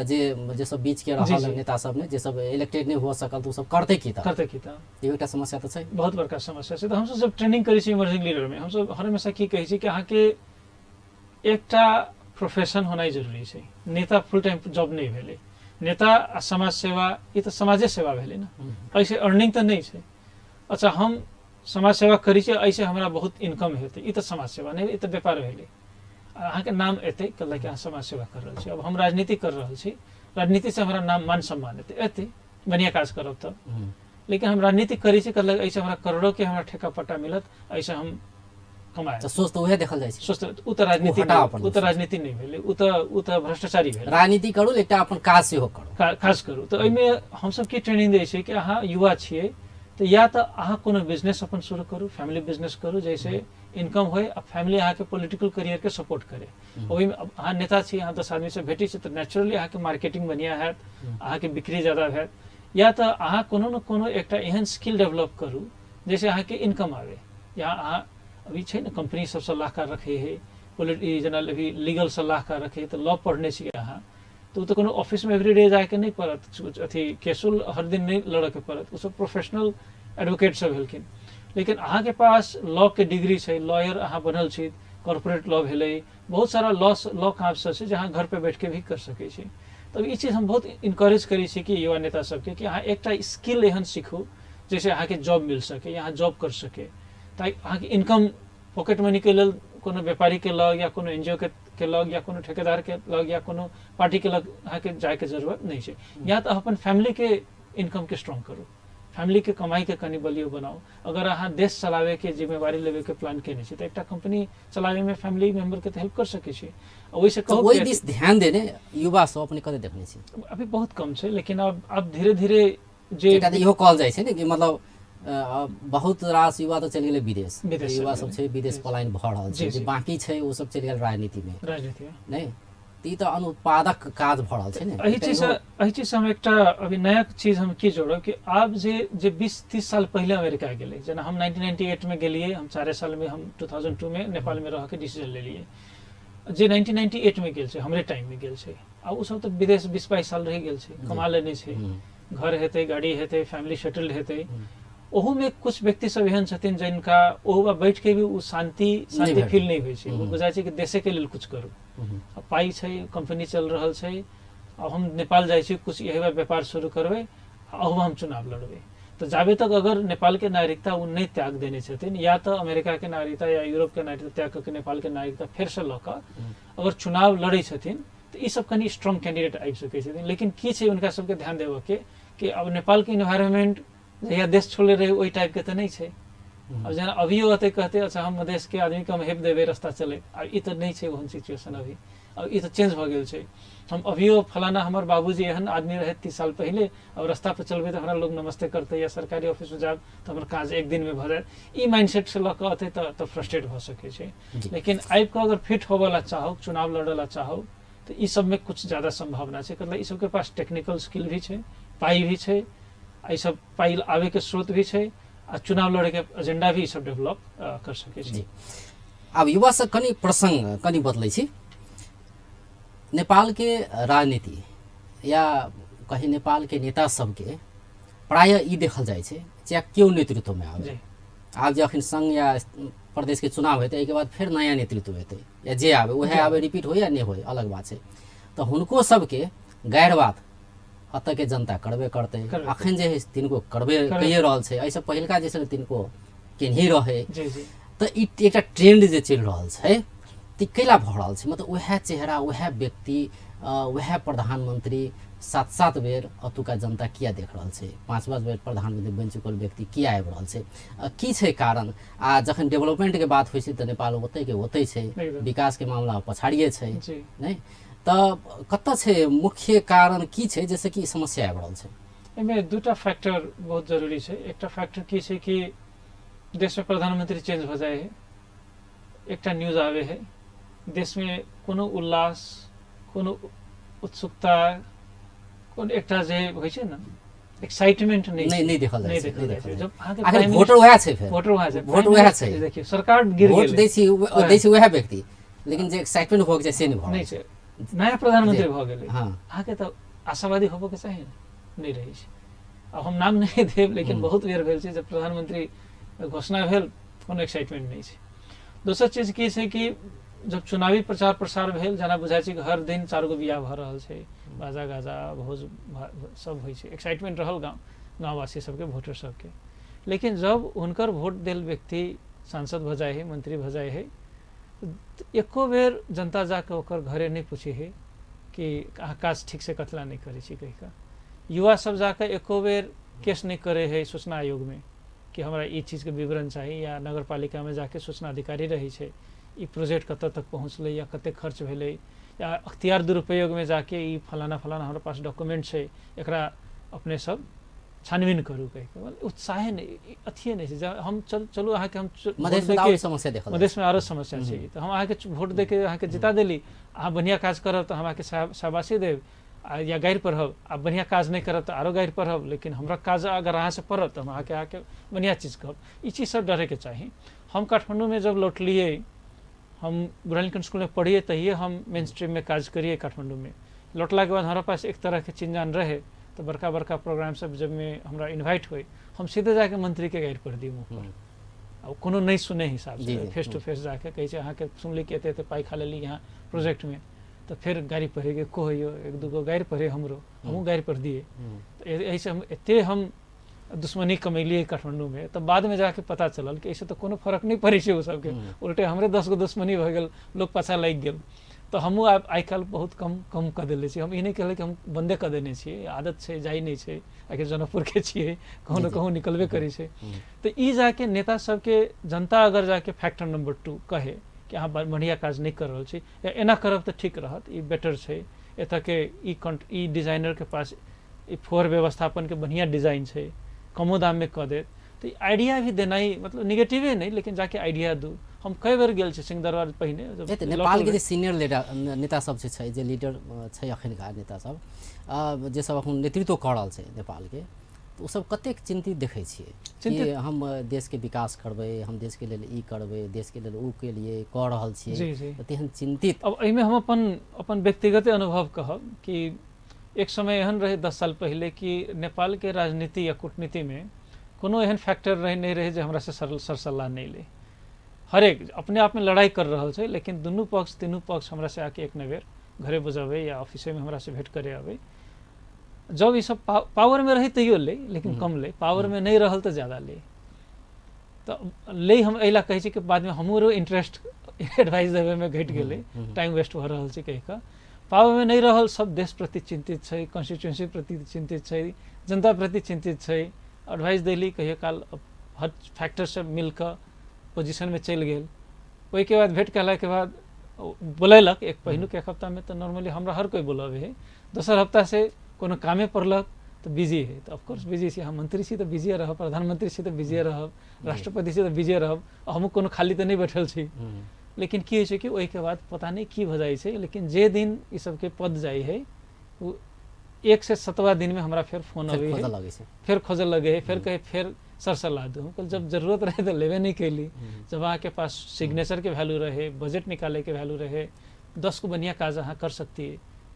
जे जे सब बीच के रहल नेता सब ने, जे सब इलेक्टेड नहि हो सकल, तऽ ओ सब करतै की? तऽ करतै की? तऽ इहो एकटा समस्या तऽ छै, बहुत बड़का समस्या छै। तऽ हमसब जब ट्रेनिंग करै छी इमर्जिंग लीडर में, हमसब हर हमेशा की कहै छी कि अहाँके एकटा प्रोफेशन होनाइ जरूरी छै। नेता फुल टाइम जॉब नहि भेलै। नेता आ समाज सेवा, ई तऽ समाजे सेवा भेलै ने, एहिसँ अर्निंग तऽ नहि छै। अच्छा, हम समाज सेवा करै छी, एहिसँ हमरा बहुत इनकम हेतै, ई तऽ समाज सेवा नहि, ई तऽ व्यापार भेलै। अहाँके नाम एतै कहलक कि अहाँ समाज सेवा कर रहल छी। अब हम राजनीति कर रहल छी, राजनीतिसँ हमरा नाम मान सम्मान एतै, एतै बढ़िआँ काज करब तऽ। लेकिन हम राजनीति करै छी कहलक एहिसँ हमरा करोड़ोके हमरा ठेका पट्टा मिलत, एहिसँ हम कमायब, तऽ सोच तऽ उएह देखल जाइ छै। सोच तऽ ओ तऽ राजनीति, ओ तऽ राजनीति नहि भेलै, ओ तऽ भ्रष्टाचारी भेलै। राजनीति करू, एकटा अपन काज सेहो करू, काज करू। तऽ एहिमे हमसब की ट्रेनिंग दै छियै कि अहाँ युवा छियै तऽ या तऽ अहाँ कोनो बिजनेस अपन शुरू करू, फैमिली बिजनेस करू, जैसे इनकम होय आ फैमिली अहाँके पॉलिटिकल करियरके सपोर्ट करे। ओहिमे अहाँ नेता छी, अहाँ 10 आदमीसँ भेटै छी तऽ नेचुरली अहाँके मार्केटिंग बढ़िआँ हैत, अहाँके बिक्री ज्यादा हैत। या तऽ अहाँ कोनो ने कोनो एकटा एहन स्किल डेवलप करू जैसे अहाँके इनकम आबै। या अहाँ अभी छै ने कंपनी सब सलाहकार रखै है, जेना अभी लीगल सलाहकार रखै है, तऽ लॉ पढ़ने छियै अहाँ तऽ ओ तऽ कोनो ऑफिसमे एवरीडे जायके नहि पड़त, अथी केसो हर दिन नहि लड़ऽके पड़त, ओ सब प्रोफेशनल एडवोकेट सब भेलखिन। लेकिन अहाँके पास लॉ के डिग्री छै, लॉयर अहाँ बनल छी, कॉर्पोरेट लॉ भेलै, बहुत सारा लॉ लॉ काम सब छै जे अहाँ घर पे बैठ के भी कर सकै छी। तब ई चीज हम बहुत इनकरेज करै छी कि युवा नेता सबके कि अहाँ एकटा स्किल एहन सीखू जैसे अहाँके जॉब मिल सके, अहाँ जॉब कर सके, ताकि अहाँके इनकम पॉकेट मनीके लेल कोनो व्यापारीके लग या कोनो एन जी ओ के लग या कोनो ठेकेदारके लग या कोनो पार्टीके लग अहाँके जायके जरूरत नहि छै। या तऽ अपन फैमिलीके इनकमके स्ट्रॉन्ग करू, फैमिलीके कमाइके कनि बलियो बनाउ। अगर अहाँ देश चलाबैके जिम्मेवारी लेबैके प्लान केने छी तऽ एकटा कंपनी चलाबैमे फैमिली मेम्बरके तऽ हेल्प कर सकै छी। ओहिसँ कहू ओहि दिस ध्यान देने युवा सब अपने कते देखने छी? अभी बहुत कम छै, लेकिन अब धीरे धीरे जे एकटा इहो कहल जाइ छै ने कि मतलब बहुत रास युवा तऽ चलि गेलै विदेश, युवा सब छै विदेश पलायन भऽ रहल छै, जे बाकी छै ओ सब चलि गेल राजनीतिमे, नहि तऽ ई तऽ अनुत्पादक काज भऽ रहल छै ने। एहि चीजसँ हम एकटा अभी नया चीज हम की जोड़ब कि आब जे जे 20-30 साल पहिले अमेरिका गेलै, जेना हम 1998 में गेलियै, हम 4 सालमे हम 2002 में नेपालमे रहके डिसीजन लेलियै। जे 1998 में गेल छै, हमरे टाइममे गेल छै, आ ओ सब तऽ विदेश 20-22 साल रहि गेल छै, कमा लेने छै, घर हेतै, गाड़ी हेतै, फैमिली सेटल्ड हेतै। ओहूमे कुछ व्यक्ति सब एहन छथिन जिनका ओहू बैठ के भी ओ शान्ति शान्ति फील नहि होइ छै, ओ बुझाइ छै कि देशेके लेल कुछ करू। आ पाइ छै, कंपनी चल रहल छै, आब हम नेपाल जाइ छी, कुछ यही व्यापार शुरू करबै, अहू हम चुनाव लड़बै। तऽ जाबे तक अगर नेपालके नागरिकता ओ नहि त्याग देने छथिन, या तऽ अमेरिकाके नागरिकता या यूरोपके नागरिकता त्याग कऽ के नेपालके नागरिकता फेरसँ लऽ कऽ अगर चुनाव लड़ै छथिन तऽ ई सब कनि स्ट्रॉन्ग कैंडिडेट आबि सकै छथिन। लेकिन की छै हुनका सबके ध्यान देबऽके कि अब नेपालके इन्वायरमेंट जहिया देश छोड़ले रहै ओहि टाइपके तऽ नहि छै। अब जेना अभियो अतै कहतै अच्छा हम मधेशके आदमीके हम हेप देबै रास्ता चलै, आब ई तऽ नहि छै ओहन सिचुएशन अभी, अब ई तऽ चेंज भऽ गेल छै। हम अभियो फलाना हमर बाबूजी एहन आदमी रहै 30 साल पहिले, अब रास्ता पर चलबै तऽ हमरा लोग नमस्ते करतै या सरकारी ऑफिसमे जायब तऽ हमर काज एक दिनमे भऽ जायत, ई माइंडसेटसँ लऽ कऽ अतै तऽ फ्रस्ट्रेट भऽ सकै छै। लेकिन आबि कऽ अगर फिट होबऽ ला चाहू, चुनाव लड़ऽ ला चाहू, तऽ ई सबमे कुछ ज्यादा सम्भावना छै, मतलब ई सबके पास टेक्निकल स्किल भी छै, पाइ भी छै, आ ई सब पाइ आबैके स्रोत भी छै, आ चुनाव लड़ैके एजेंडा भी ई सब डेवलप कर सकै छै। जी। आब युवा से कनि प्रसंग कनि बदलै छी। नेपालके राजनीति या कही नेपालके नेता सबके प्रायः ई देखल जाइ छै चाहे केओ नेतृत्वमे आबै, आब जे अखन संघ या प्रदेशके चुनाव हेतै एहिके बाद फेर नया नेतृत्व हेतै या जे आबै उएह आबै, रिपीट होइ या नहि होइ अलग बात छै, तऽ हुनको सबके गैर बात एतऽके जनता करबे करतै। अखन जे है तिनको करबे कहिए रहल छै, एहिसँ पहिलका जे छै तिनको केनही रहै। तऽ ई एकटा ट्रेंड जे चलि रहल छै तऽ कैला भऽ रहल छै? मतलब उएह चेहरा, उएह व्यक्ति, उएह प्रधानमंत्री 7-7 बेर अतुका जनता किया देख रहल छै? 5-5 बेर प्रधानमंत्री बनि चुकल व्यक्ति किया आबि रहल छै? की छै कारण? आ जखन डेवलपमेंटके बात होइ छै तऽ नेपाल ओतै के ओतै छै, विकासके मामला पछाड़िए छै, नहि तऽ कतऽ छै मुख्य कारण की छै जैसे कि समस्या आबि रहल छै? एहिमे दूटा फैक्टर बहुत जरूरी छै। एकटा फैक्टर की छै कि देशमे प्रधानमंत्री चेंज भऽ जाइ है, एकटा न्यूज आबै है, देशमे कोनो उल्लास, कोनो उत्सुकता, कोनो एकटा जे होइ छै ने एक्साइटमेंट नहि नहि देखल जाइ छै, नहि देखल जाइ। जब अहाँके आखिर वोटर वएह छै, फेर वोटर वएह छै, वोट वएह छै। देखियौ सरकार गिर गेलै, दै छी दै छी वएह व्यक्ति, लेकिन जे एक्साइटमेंट भऽ जाइ से नहि भऽ नहि छै। नया प्रधानमंत्री भऽ गेलै, अहाँके तऽ आशावादी होबऽके चाही ने, नहि रहै छै। आब हम नाम नहि देब, लेकिन बहुत बेर भेल छै जब प्रधानमंत्री घोषणा भेल कोनो एक्साइटमेंट नहि छै। दोसर चीज की छै कि जब चुनावी प्रचार प्रसार भेल, जेना बुझाइ छै कि हर दिन 4 गो बियाह भऽ रहल छै, बाजा गाजा भोज सब होइ छै, एक्साइटमेंट रहल गाँववासी सबके, वोटर सबके। लेकिन जब हुनकर वोट देल व्यक्ति सांसद भऽ जाइ है, मंत्री भऽ जाइ है, एको बेर जनता जाके ओकर घरे नहि पूछे है कि अहाँ काज ठीक से कतला नहि करै छी कहि कऽ। युवा सब जाके एको बेर केस नहि करे है सूचना आयोगमे कि हमरा ई चीजके विवरण चाही, या नगरपालिकामे जाके सूचना अधिकारी रहै छै, ई प्रोजेक्ट कतऽ तक पहुँचलै या कतेक खर्च भेलै, या अख्तियार दुरुपयोगमे जाके ई फलाना फलाना हमरा पास डॉक्यूमेंट छै एकरा अपने सब छानबीन करू कहि कऽ। मतलब उत्साहे नहि, अथिए नहि छै। हम चलू अहाँके हम मधेशमे मधेशमे आरो समस्या छै, तऽ हम अहाँके वोट दऽ के अहाँके जिता देली, अहाँ बढ़िआँ काज करब तऽ हम अहाँके शाबाशी देब या गारि पढ़ब, आ बढ़िआँ काज नहि करब तऽ आरो गारि पढ़ब, लेकिन हमरा काज अगर अहाँसँ पड़त तऽ हम अहाँके आके बढ़िआँ चीज कहब। ई चीज सब डरैके चाही। हम काठमाण्डूमे जब लौटलियै, हम बुढ़ानीलकंठ स्कूलमे पढ़ियै तहिए हम मेन स्ट्रीममे काज करियै काठमाण्डूमे। लौटलाके बाद हमरा पास एक तरहके चिन्जान रहे, तऽ बड़का बड़का प्रोग्राम सब जबमे हमरा इन्वाइट होइ, हम सीधे जाके मंत्रीके गारि पढ़ दी मुँह पर, आ कोनो नहि सुने हिसाबसँ, फेस टू फेस जाके कहै छै अहाँके सुनली कि एते एते पाइ खा लेली यहाँ प्रोजेक्टमे, तऽ फेर गारि पढ़ेके कहैयो, 1-2 गो गारि पढ़े हमरो, हमहूँ गारि पढ़ दिए। तऽ एहिसँ हम एते हम दुश्मनी कमेलियै काठमाण्डूमे, तऽ बादमे जाके पता चलल कि एहिसँ तऽ कोनो फर्क नहि पड़ै छै ओ सबके, उल्टे हमरे 10 गो दुश्मनी भऽ गेल, लोक पाछा लागि गेल। तऽ हमहूँ आब आइ काल्हि बहुत कम कम कऽ देले छियै। हम ई नहि कहलै कि हम बन्दे कऽ देने छियै, आदत छै, जाइ नहि छै, आखिर जनकपुरके छियै, कहूँ ने कहूँ निकलबे करै छै। तऽ ई जाके नेता सबके जनता अगर जाके फैक्टर नंबर 2 कहे कि अहाँ बढ़िआँ काज नहि कर रहल छी या एना करब तऽ ठीक रहत, ई बेटर छै, एतऽके ई डिजाइनरके पास ई फोर व्यवस्थापनके बढ़िआँ डिजाइन छै, कमो दाममे कऽ देत, तऽ ई आइडिया भी देनाइ मतलब निगेटिवे नहि, लेकिन जाके आइडिया दू। हम कई बेर गेल छी सिंहदरबार पहिने। नेपालके जे सीनियर नेता सब छै, जे लीडर छै अखनका नेता सब, जे सब अखन नेतृत्व कऽ रहल छै नेपालके, तऽ ओ सब कतेक चिन्तित देखै छियै कि हम देशके विकास करबै, हम देशके लेल ई करबै, देशके लेल ओ केलियै, कऽ रहल छियै, तेहन चिन्तित? अब एहिमे हम अपन व्यक्तिगत अनुभव कहब कि एक समय एहन रहे 10 साल पहिले कि नेपालके राजनीति या कूटनीतिमे कोनो एहन फैक्टर रहे नहि रहे जे हमरा से सरसल्लाह नहि ले। हरेक अपने आपमे लड़ाइ कर रहल छै, लेकिन दुनू पक्ष तीनू पक्ष हमरा से आके एक न बेर घरे बजाबै या ऑफिसेमे हमरा से भेंट करे आबै। जब ई सब पावरमे रहे तैयो ले, लेकिन कम ले, पावरमे नहि रहल तऽ ज्यादा ले। तऽ ले हम एहि लए कहै छी कि बादमे हमरो इंटरेस्ट एडवाइस देबैमे घटि गेलै, टाइम वेस्ट भऽ रहल छै कहि कऽ। पावरमे नहि रहल सब देश प्रति चिन्तित छै, कॉन्स्टिट्यूएंसी प्रति चिन्तित छै, जनता प्रति चिन्तित छै। एडवाइस देली कहियो काल हर फैक्टर सब मिलकऽ पोजिशनमे चलि गेल। ओहिके बाद भेंट कयलाके बाद बोलेलक एक पहिलुक एक हफ्तामे तऽ नॉर्मली हमरा हर कोइ बोलबै है, दोसर हफ्ता से कोनो कामे पड़लक तऽ बिजी है, तऽ ऑफकोर्स बिजी छी, हम मंत्री छी तऽ बिजिए रहब, प्रधानमंत्री छी तऽ बिजिए रहब, राष्ट्रपति छी तऽ बिजिए रहब, हमहूँ कोनो खाली तऽ नहि बैठल छी। लेकिन की होइ छै कि ओहिके बाद पता नहि की भऽ जाइ छै, लेकिन जे दिन ई सबके पद जाइ है ओ 1 से 7वां दिनमे हमरा फेर फोन अबै है, फेर खोजऽ लगै है, फेर कहै फेर सर सलाह दू। हम जब जरूरत रहे तऽ लेबे नहि कैली। जब अहाँके पास सिग्नेचरके वैल्यू रहे, बजट निकालैके वैल्यू रहे, 10 गो बढ़िआँ काज अहाँ कर सकती,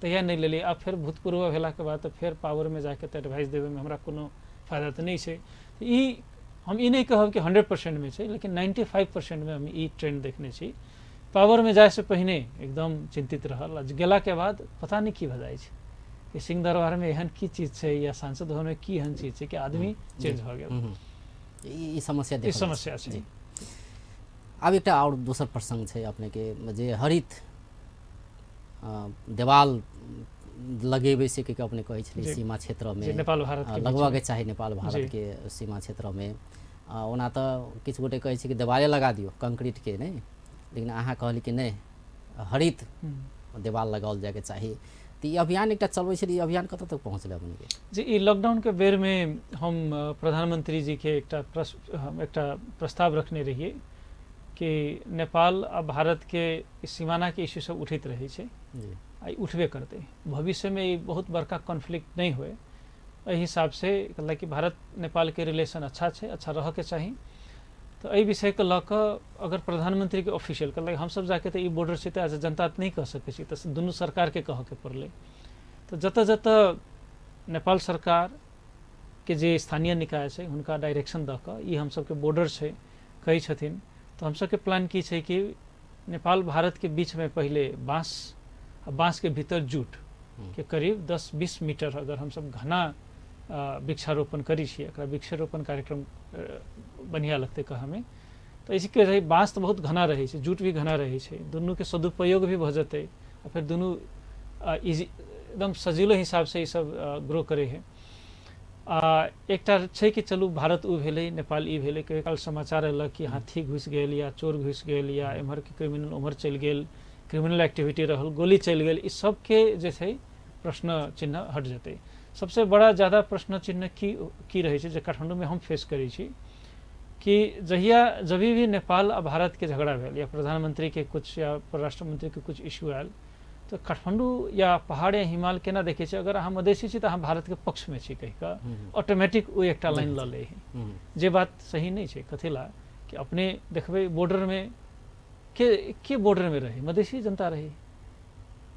तहिया नहि लेली। आब फेर भूतपूर्व भेलाके बाद तऽ फेर पावरमे जाके तऽ एडवाइस देबैमे हमरा कोनो फायदा तऽ नहि छै। ई हम ई नहि कहब कि 100%मे छै, लेकिन 95%मे हम ई ट्रेंड देखने छी। पावरमे जाइसँ पहिने एकदम चिन्तित रहल, आ गेलाके बाद पता नहि की भऽ जाइ छै कि सिंहदरबारमे एहन की चीज छै या सांसद भवनमे की एहन चीज छै कि आदमी चेंज भऽ गेल। ई समस्या ई समस्या छै। आब एकटा आओर दोसर प्रसंग छै अपनेके, जे हरित देवाल लगेबै से के अपने कहै छलियै सीमा क्षेत्रमे नेपाल भारत लगबाके चाही, नेपाल भारतके सीमा क्षेत्रमे। ओना तऽ किछु गोटे कहै छै कि देवाले लगा दियौ कंक्रीटके, नहि, लेकिन अहाँ कहली कि नहि, हरित देवाल लगाओल जायके चाही। तऽ ई अभियान एकटा चलबै छलै, ई अभियान कतऽ तक पहुँचलै अपनेके? जी, ई लॉकडाउनके बेरमे हम प्रधानमंत्री जीके एकटा प्रस्ताव रखने रहियै कि नेपाल आ भारतके सीमानाके इश्यू सब उठैत रहै छै, आ ई उठबे करतै भविष्यमे, ई बहुत बड़का कॉन्फ्लिक्ट नहि होय एहि हिसाबसँ। मतलब कि भारत नेपालके रिलेशन अच्छा छै, अच्छा रहऽके चाही। तऽ एहि विषयके लऽ कऽ अगर प्रधानमंत्रीके ऑफिशियल कहलक, हमसब जाके तऽ ई बॉर्डर छै तऽ जनता तऽ नहि कह सकै छी, तऽ दुनू सरकारके कहऽके पड़लै। तऽ जतऽ जतऽ नेपाल सरकारके जे स्थानीय निकाय छै हुनका डायरेक्शन दऽ कऽ ई हमसबके बॉर्डर छै कहै छथिन। तऽ हमसबके प्लान की छै कि नेपाल भारतके बीचमे पहिले बाँस आ बाँसके भीतर जूट के करीब 10-20 मीटर अगर हमसब घना वृक्षारोपण करै छियै, एकरा वृक्षारोपण कार्यक्रम बढ़िआँ लगतै कहऽमे। तऽ एहिके रहै बाँस तऽ बहुत घना रहै छै, जूट भी घना रहै छै, दुनूके सदुपयोग भी भऽ जेतै आ फेर दुनू इजी एकदम सजीलो हिसाबसँ ई सब ग्रो करै है। आ एकटा छै कि चलू भारत ओ भेलै, नेपाल ई भेलै, कहियो काल समाचार अयलक कि हाथी घुसि गेल या चोर घुसि गेल या एम्हरके क्रिमिनल ओम्हर चलि गेल, क्रिमिनल एक्टिविटी रहल, गोली चलि गेल, ई सबके जे छै प्रश्न चिन्ह हट जेतै। सबसे बड़ा ज़्यादा प्रश्न चिन्ह की की रहै छै जे काठमाण्डूमे हम फेस करै छी कि जहिया जब भी नेपाल आ भारतके झगड़ा भेल या प्रधानमंत्रीके कुछ या परराष्ट्र मन्त्रीके कुछ इश्यू आयल तऽ काठमाण्डू या पहाड़ या हिमाल केना देखै छै, अगर अहाँ मधेसी छी तऽ अहाँ भारतके पक्षमे छी कहि कऽ ऑटोमेटिक ओ एकटा लाइन लऽ लै है, जे बात सही नहि छै। कथी ला कि अपने देखबै बॉर्डरमे के बॉर्डरमे रहै, मधेसी जनता रहै।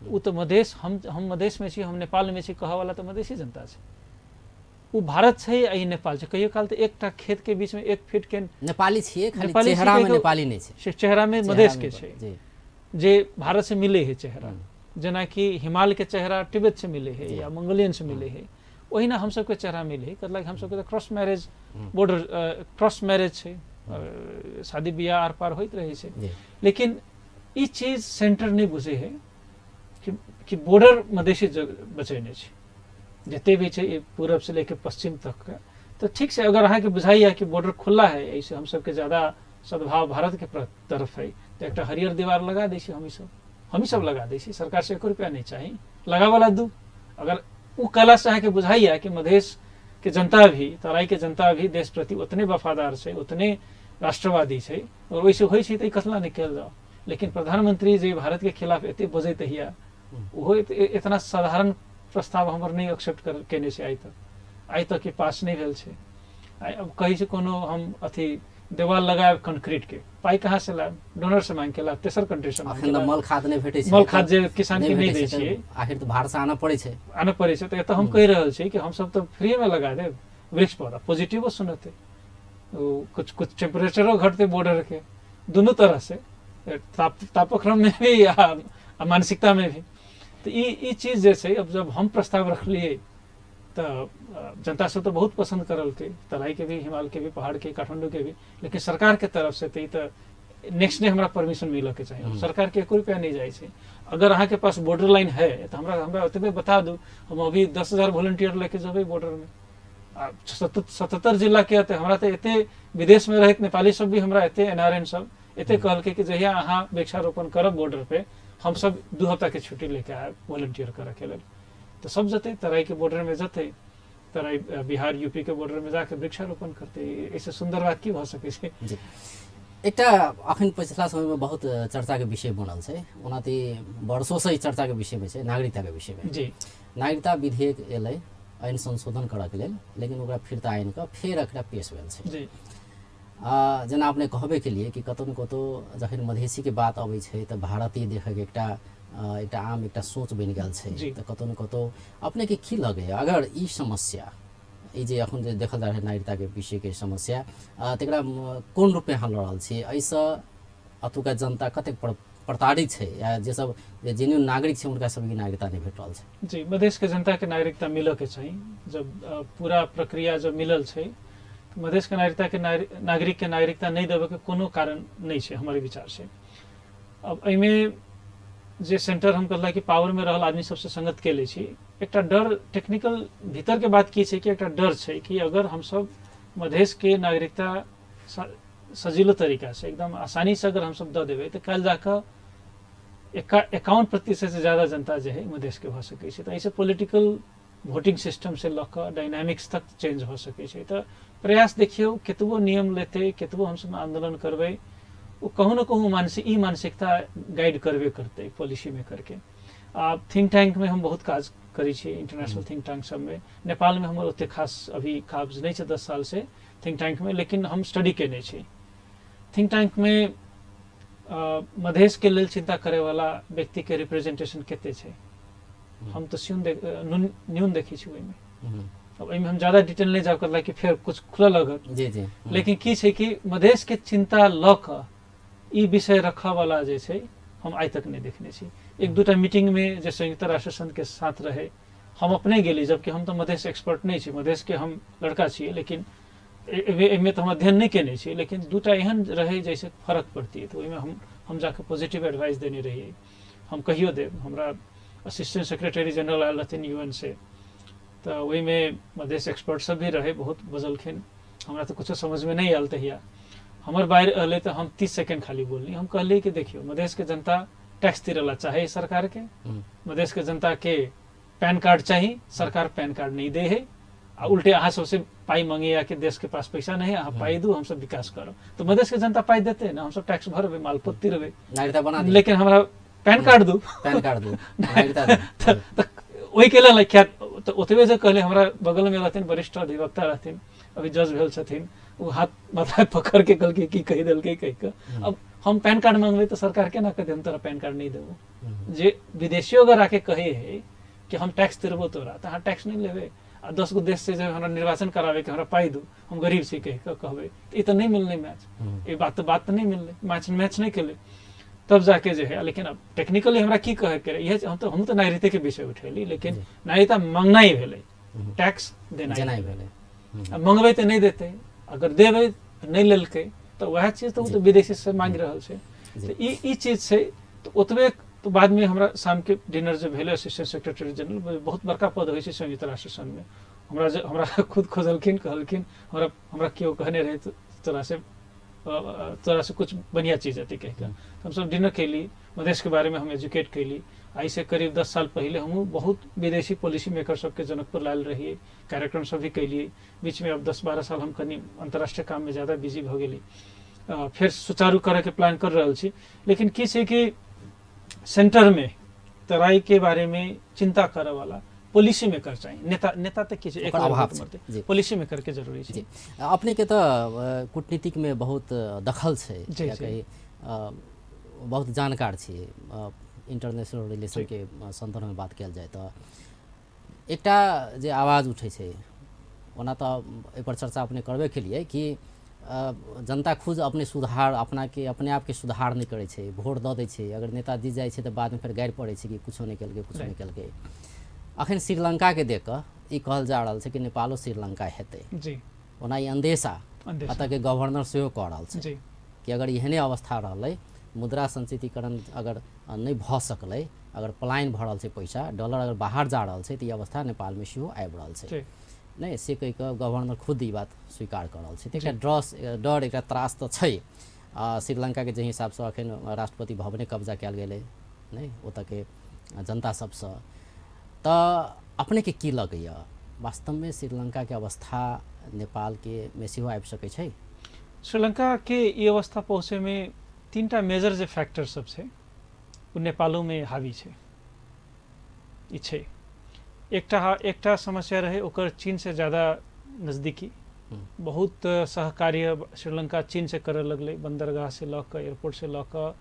ओ तऽ मधेश, हम मधेशमे छी, हम नेपालमे छी कहऽवला तऽ मधेसी जनता छै। ओ भारत छै आ ई नेपाल छै। कहियो काल तऽ एकटा खेतके बीचमे 1 फीट के नेपाली छियै, खाली चेहरामे नेपाली नहि छै, चेहरामे मधेशके छै जे भारत से मिले है चेहरा। जेनाकि हिमालके चेहरा तिब्बत से मिले है या मंगोलियन से मिले है, ओहिना हमसबके चेहरा मिले है। मतलब हमसबके तऽ cross marriage border, cross marriage छै, शादी बियाह आर पार होइत रहै छै। लेकिन ई चीज सेंटर नहि बुझै है कि बॉर्डर मधेसी बचेने छै जते भी छै पूरब से लेके पश्चिम तक के। तऽ ठीक छै, अगर अहाँके बुझाइए कि बॉर्डर खुला है, एहिसँ हमसबके ज़्यादा सद्भाव भारत के तरफ है, तऽ एकटा हरियर दीवार लगा दै छी हमी सब लगा दै छी, सरकार से 1 रुपया नहीं चाही, लगावला दू। अगर ओ कयलासँ अहाँके बुझाइए कि मधेश के जनता भी, तराई के जनता भी देश प्रति उतने वफादार छै, उतने राष्ट्रवादी छै, और ओहिसँ होइ छै तऽ ई कथला नहि कयल जाओ। लेकिन प्रधानमंत्री जे भारत के खिलाफ एते बजैत हिया, ओहो इतना साधारण प्रस्ताव हमर नहि एक्सेप्ट केने छै आइ तक ई पास नहि भेल छै। आब कहै छै कोनो हम अथी देवाल लगायब कंक्रीट के, पाइ कहाँ से लायब? डोनर से मांग के लायब, तेसर कंट्री से मांग के लायब। मल खाद नहि भेटै छै, मल खाद जे किसान के नहि दै छियै, आखिर तऽ बाहर से आनऽ पड़ै छै, आनऽ पड़ै छै। तऽ एतऽ हम कहि रहल छी कि हमसब तऽ फ्रीमे लगा देब वृक्ष पौधा, पॉजिटिवो सुनतै, ओ कुछ कुछ टेम्परेचरो घटतै बॉर्डर के, दुनू तरह से तापक्रम में भी आ मानसिकता में भी। तऽ ई चीज जे छै, अब जब हम प्रस्ताव रखलियै तऽ जनता सब तऽ बहुत पसन्द करलकै, तराई के भी, हिमाल के भी, पहाड़ के, काठमांडू के भी। लेकिन सरकार के तरफ से तऽ ई तऽ नेक्स्ट डे हमरा परमिशन मिलऽ के चाही, सरकार के 1 रुपया नहि जाइ छै। अगर अहाँके पास बॉर्डर लाइन है तऽ हमरा हमरा ओतबे बता दू, हम अभी 10,000 वॉलंटियर लेके जेबै बॉर्डर में। आ 77 जिला के तऽ हमरा तऽ एते विदेशमे रहैत नेपाली सब भी हमरा एते NRN सब एते कहलकै कि जहिया अहाँ वृक्षारोपण करब बॉर्डर पे, हमसब 2 हफ्ता के छुट्टी लेके आयब वॉलंटियर करऽ के लेल। तऽ सब जतै तराई के बॉर्डर में जतै, तराई बिहार यूपी के बॉर्डर में जाके वृक्षारोपण करतै। एहिसँ सुन्दर बात की भऽ सकै छै? जी। एकटा अखन पछिला समयमे बहुत चर्चाके विषय बनल छै, ओना तऽ ई वर्षोसँ ई चर्चाके विषयमे छै, नागरिकताके विषयमे। जी। नागरिकता विधेयक एलै ऐन संशोधन करऽके लेल, लेकिन ओकरा फिर्ता आनि कऽ फेर एकरा पेश भेल छै। जी। जेना अपने कहबे केलिए कि कतौ न कतौ जखन मधेसीके बात अबै छै तऽ भारतीय देखैके एकटा एकटा आम एकटा सोच बनि गेल छै। जी। तऽ कतौ न कतौ अपनेके की लगैए, अगर ई समस्या ई जे अखन जे देखल जा रहल नागरिकताके विषयके समस्या, तकरा कोन रूपमे अहाँ लऽ रहल छी? एहिसँ एतुका जनता कतेक प्रताड़ित छै, या जे सब जे जेन्युइन नागरिक छै हुनका सबके नागरिकता नहि भेट रहल छै? जी, मधेशके जनताके नागरिकता मिलऽके चाही। जब पूरा प्रक्रिया जब मिलल छै तऽ मधेशके नागरिकताके नागरिकके नागरिकता नहि देबऽके कोनो कारण नहि छै, हमर विचार छै। अब एहिमे जे सेंटर हम कहलक कि पावरमे रहल आदमी सबसँ संगत के लै छी, एकटा डर टेक्निकल भीतरके बात की छै कि एकटा डर छै कि अगर हमसब मधेशके नागरिकता सजिलो तरीका से एकदम आसानी से अगर हमसब दऽ देबै तऽ काल्हि जाकऽ 51% से ज़्यादा जनता जे है मधेशके भऽ सकै छै। तऽ एहिसँ पॉलिटिकल वोटिंग सिस्टम से लऽ कऽ डायनामिक्स तक चेंज भऽ सकै छै। तऽ प्रयास देखियौ, केतबो नियम लेतै, केतबो हमसब आन्दोलन करबै, ओ कहूँ ने कहूँ ई मानसिकता गाइड करबे करतै पॉलिसी मेकरके। आ थिंक टैंकमे हम बहुत काज करै छी, इंटरनेशनल थिंक टैंक सबमे। नेपालमे हमर ओते खास अभी काज नहि छै 10 साल से थिंक टैंकमे, लेकिन हम स्टडी केने छी। थिंक टैंकमे मधेशके लेल चिंता करैवला व्यक्तिके रिप्रेजेंटेशन कते छै, हम तऽ न्यून देखै छी ओहिमे। अब एहिमे हम ज्यादा डिटेल नहि जाब करला कि फेर कुछ खुलऽ लगत। जी जी। लेकिन की छै कि मधेशके चिंता लऽ कऽ ई विषय रखऽवला जे छै हम आइ तक नहि देखने छी। एक दूटा मीटिंगमे जे संयुक्त राष्ट्र संघके साथ रहे हम अपने गेली, जबकि हम तऽ मधेश एक्सपर्ट नहि छी, मधेशके हम लड़का छियै, लेकिन एहिमे तऽ हम अध्ययन नहि केने छी, लेकिन दूटा एहन रहै जाहिसँ फरक पड़तियै तऽ ओहिमे हम जाकऽ पॉजिटिव एडवाइस देने रहियै। हम कहियो देब, हमरा असिस्टेंट सेक्रेटरी जनरल आयल रहथिन यूएन से, तऽ ओहिमे मधेश एक्सपर्ट सब भी रहै, बहुत बजलखिन, हमरा तऽ कुछो समझमे नहि आयल तहिया। हमर बाढ़ि एलै तऽ हम 30 सेकेंड खाली बोलली। हम कहली कि देखियौ, मधेशके जनता टैक्स तिरला चाहे सरकारके, मधेशके जनताके पैन कार्ड चाही, सरकार पैन कार्ड नहीं दे है, आ उल्टे अहाँ सबसे पाई मांगे कि देश के पास पैसा नहीं है, अहाँ पाई दू हमसब विकास करब, तो मधेश के जनता पाई देते ना, हमसब टैक्स भरबे, मालपोत तिरबे, नागरिकता बना दी, लेकिन हमरा पैन कार्ड दू, पैन कार्ड दू, नागरिकता दू। तऽ ओहिके लेल क्या तऽ ओतबे जे कहले, हमरा बगलमे रहथिन वरिष्ठ अधिवक्ता रहथिन, अभी जज भेल छथिन, ओ हाथ माथा पकड़ के कहलकै की कहि देलकै कहि कऽ, अब हम पैन कार्ड मांगबै तऽ सरकार केना कहतै हम तोरा पैन कार्ड नहीं देबो। जे विदेशियो अगर आके कहे है कि हम टैक्स तिरबो तोरा, तऽ अहाँ टैक्स नहीं लेबै, आ 10 गो देश से जे हमरा निर्वाचन कराबे के हमरा पाइ दू, हम गरीब छी कहि कऽ कहबै, तऽ ई तऽ नहि मिललै मैच, ई बात तऽ नहि मिललै, मैच नहि केलै, तब जाके जे है। लेकिन अब टेक्निकली हमरा की कहै के रहै, इएह हम तऽ नागरिकते के विषय उठेली, लेकिन नागरिकता मांगनाइ भेलै, टैक्स देनाइ भेलै, आ मंगबै तऽ नहि देतै, अगर देबै तऽ नहि लेलकै, तऽ वएह चीज तऽ ओ तऽ विदेशी से मांगि रहल छै। तऽ ई चीज छै। तऽ ओतबे तऽ बादमे हमरा शामके डिनर जे भेलै, असिस्टेंट सेक्रेटरी जनरल बहुत बड़का पद होइ छै संयुक्त राष्ट्र संघमे, हमरा खुद खोजलखिन, कहलखिन हमरा केओ कहने रहै तोरा से कुछ बढ़िया चीज एतै कहि कऽ। हमसब डिनर केली, मधेशके बारेमे हम एजुकेट केली। एहिसँ करीब 10 साल पहिले हमहूँ बहुत विदेशी पॉलिसी मेकर सबके जनकपुर लायल रहियै, कार्यक्रम सब भी केलियै। बीचमे अब 10-12 साल हम कनि अंतर्राष्ट्रीय काममे ज़्यादा बिजी भऽ गेली, फेर सुचारू करैके प्लान कर रहल छी। लेकिन की छै कि सेंटरमे तराईके बारेमे चिंता करऽवला पॉलिसी मेकर चाही, नेता तऽ की छै, एक अभाव छै, पॉलिसी मेकर के जरूरी छै। अपने के तऽ कूटनीतिकमे बहुत दखल छै, बहुत जानकार छी, इंटरनेशनल रिलेशन के संदर्भमे बात कयल जाय तऽ एकटा जे आवाज उठै छै, ओना तऽ एहिपर चर्चा अपने करबे केलियै कि जनता खुद अपने सुधार अपने आपके सुधार नहि करै छै, वोट दऽ दै छै, अगर नेता जीत जाइ छै तऽ बादमे फेर गारि पड़ै छै कि कुछो नहि केलकै, कुछो नहि केलकै। अखन श्रीलंकाके देख कऽ ई कहल जा रहल छै कि नेपालो श्रीलंका हेतै। जी। ओना ई अंदेशा एतऽके गवर्नर सेहो कऽ रहल छै कि अगर एहने अवस्था रहलै, मुद्रा संचितीकरण अगर नहि भऽ सकलै, अगर पलायन भऽ रहल छै, पैसा डॉलर अगर बाहर जा रहल छै, तऽ ई अवस्था नेपालमे सेहो आबि रहल छै नहि, से कहि कऽ गवर्नर खुद ई बात स्वीकार कऽ रहल छै। तऽ एकटा डर, एकटा त्रास तऽ छै। श्रीलंकाके जाहि हिसाबसँ अखन राष्ट्रपति भवने कब्जा कयल गेलै नहि ओतऽके जनता सबसँ, तऽ अपनेके की लगैए वास्तवमे श्रीलंकाके अवस्था नेपालके मे सेहो आबि सकै छै? श्रीलंका के ई अवस्था पहुँचे में तीनटा मेजर जे फैक्टर सब छै ओ नेपालो में हावी छै। ई छै एकटा एकटा समस्या रहे ओकर चीन से ज़्यादा नज़दीकी, बहुत सहकार्य श्रीलंका चीन से करऽ लगलै, बंदरगाह से लऽ कऽ एयरपोर्ट से लऽ कऽ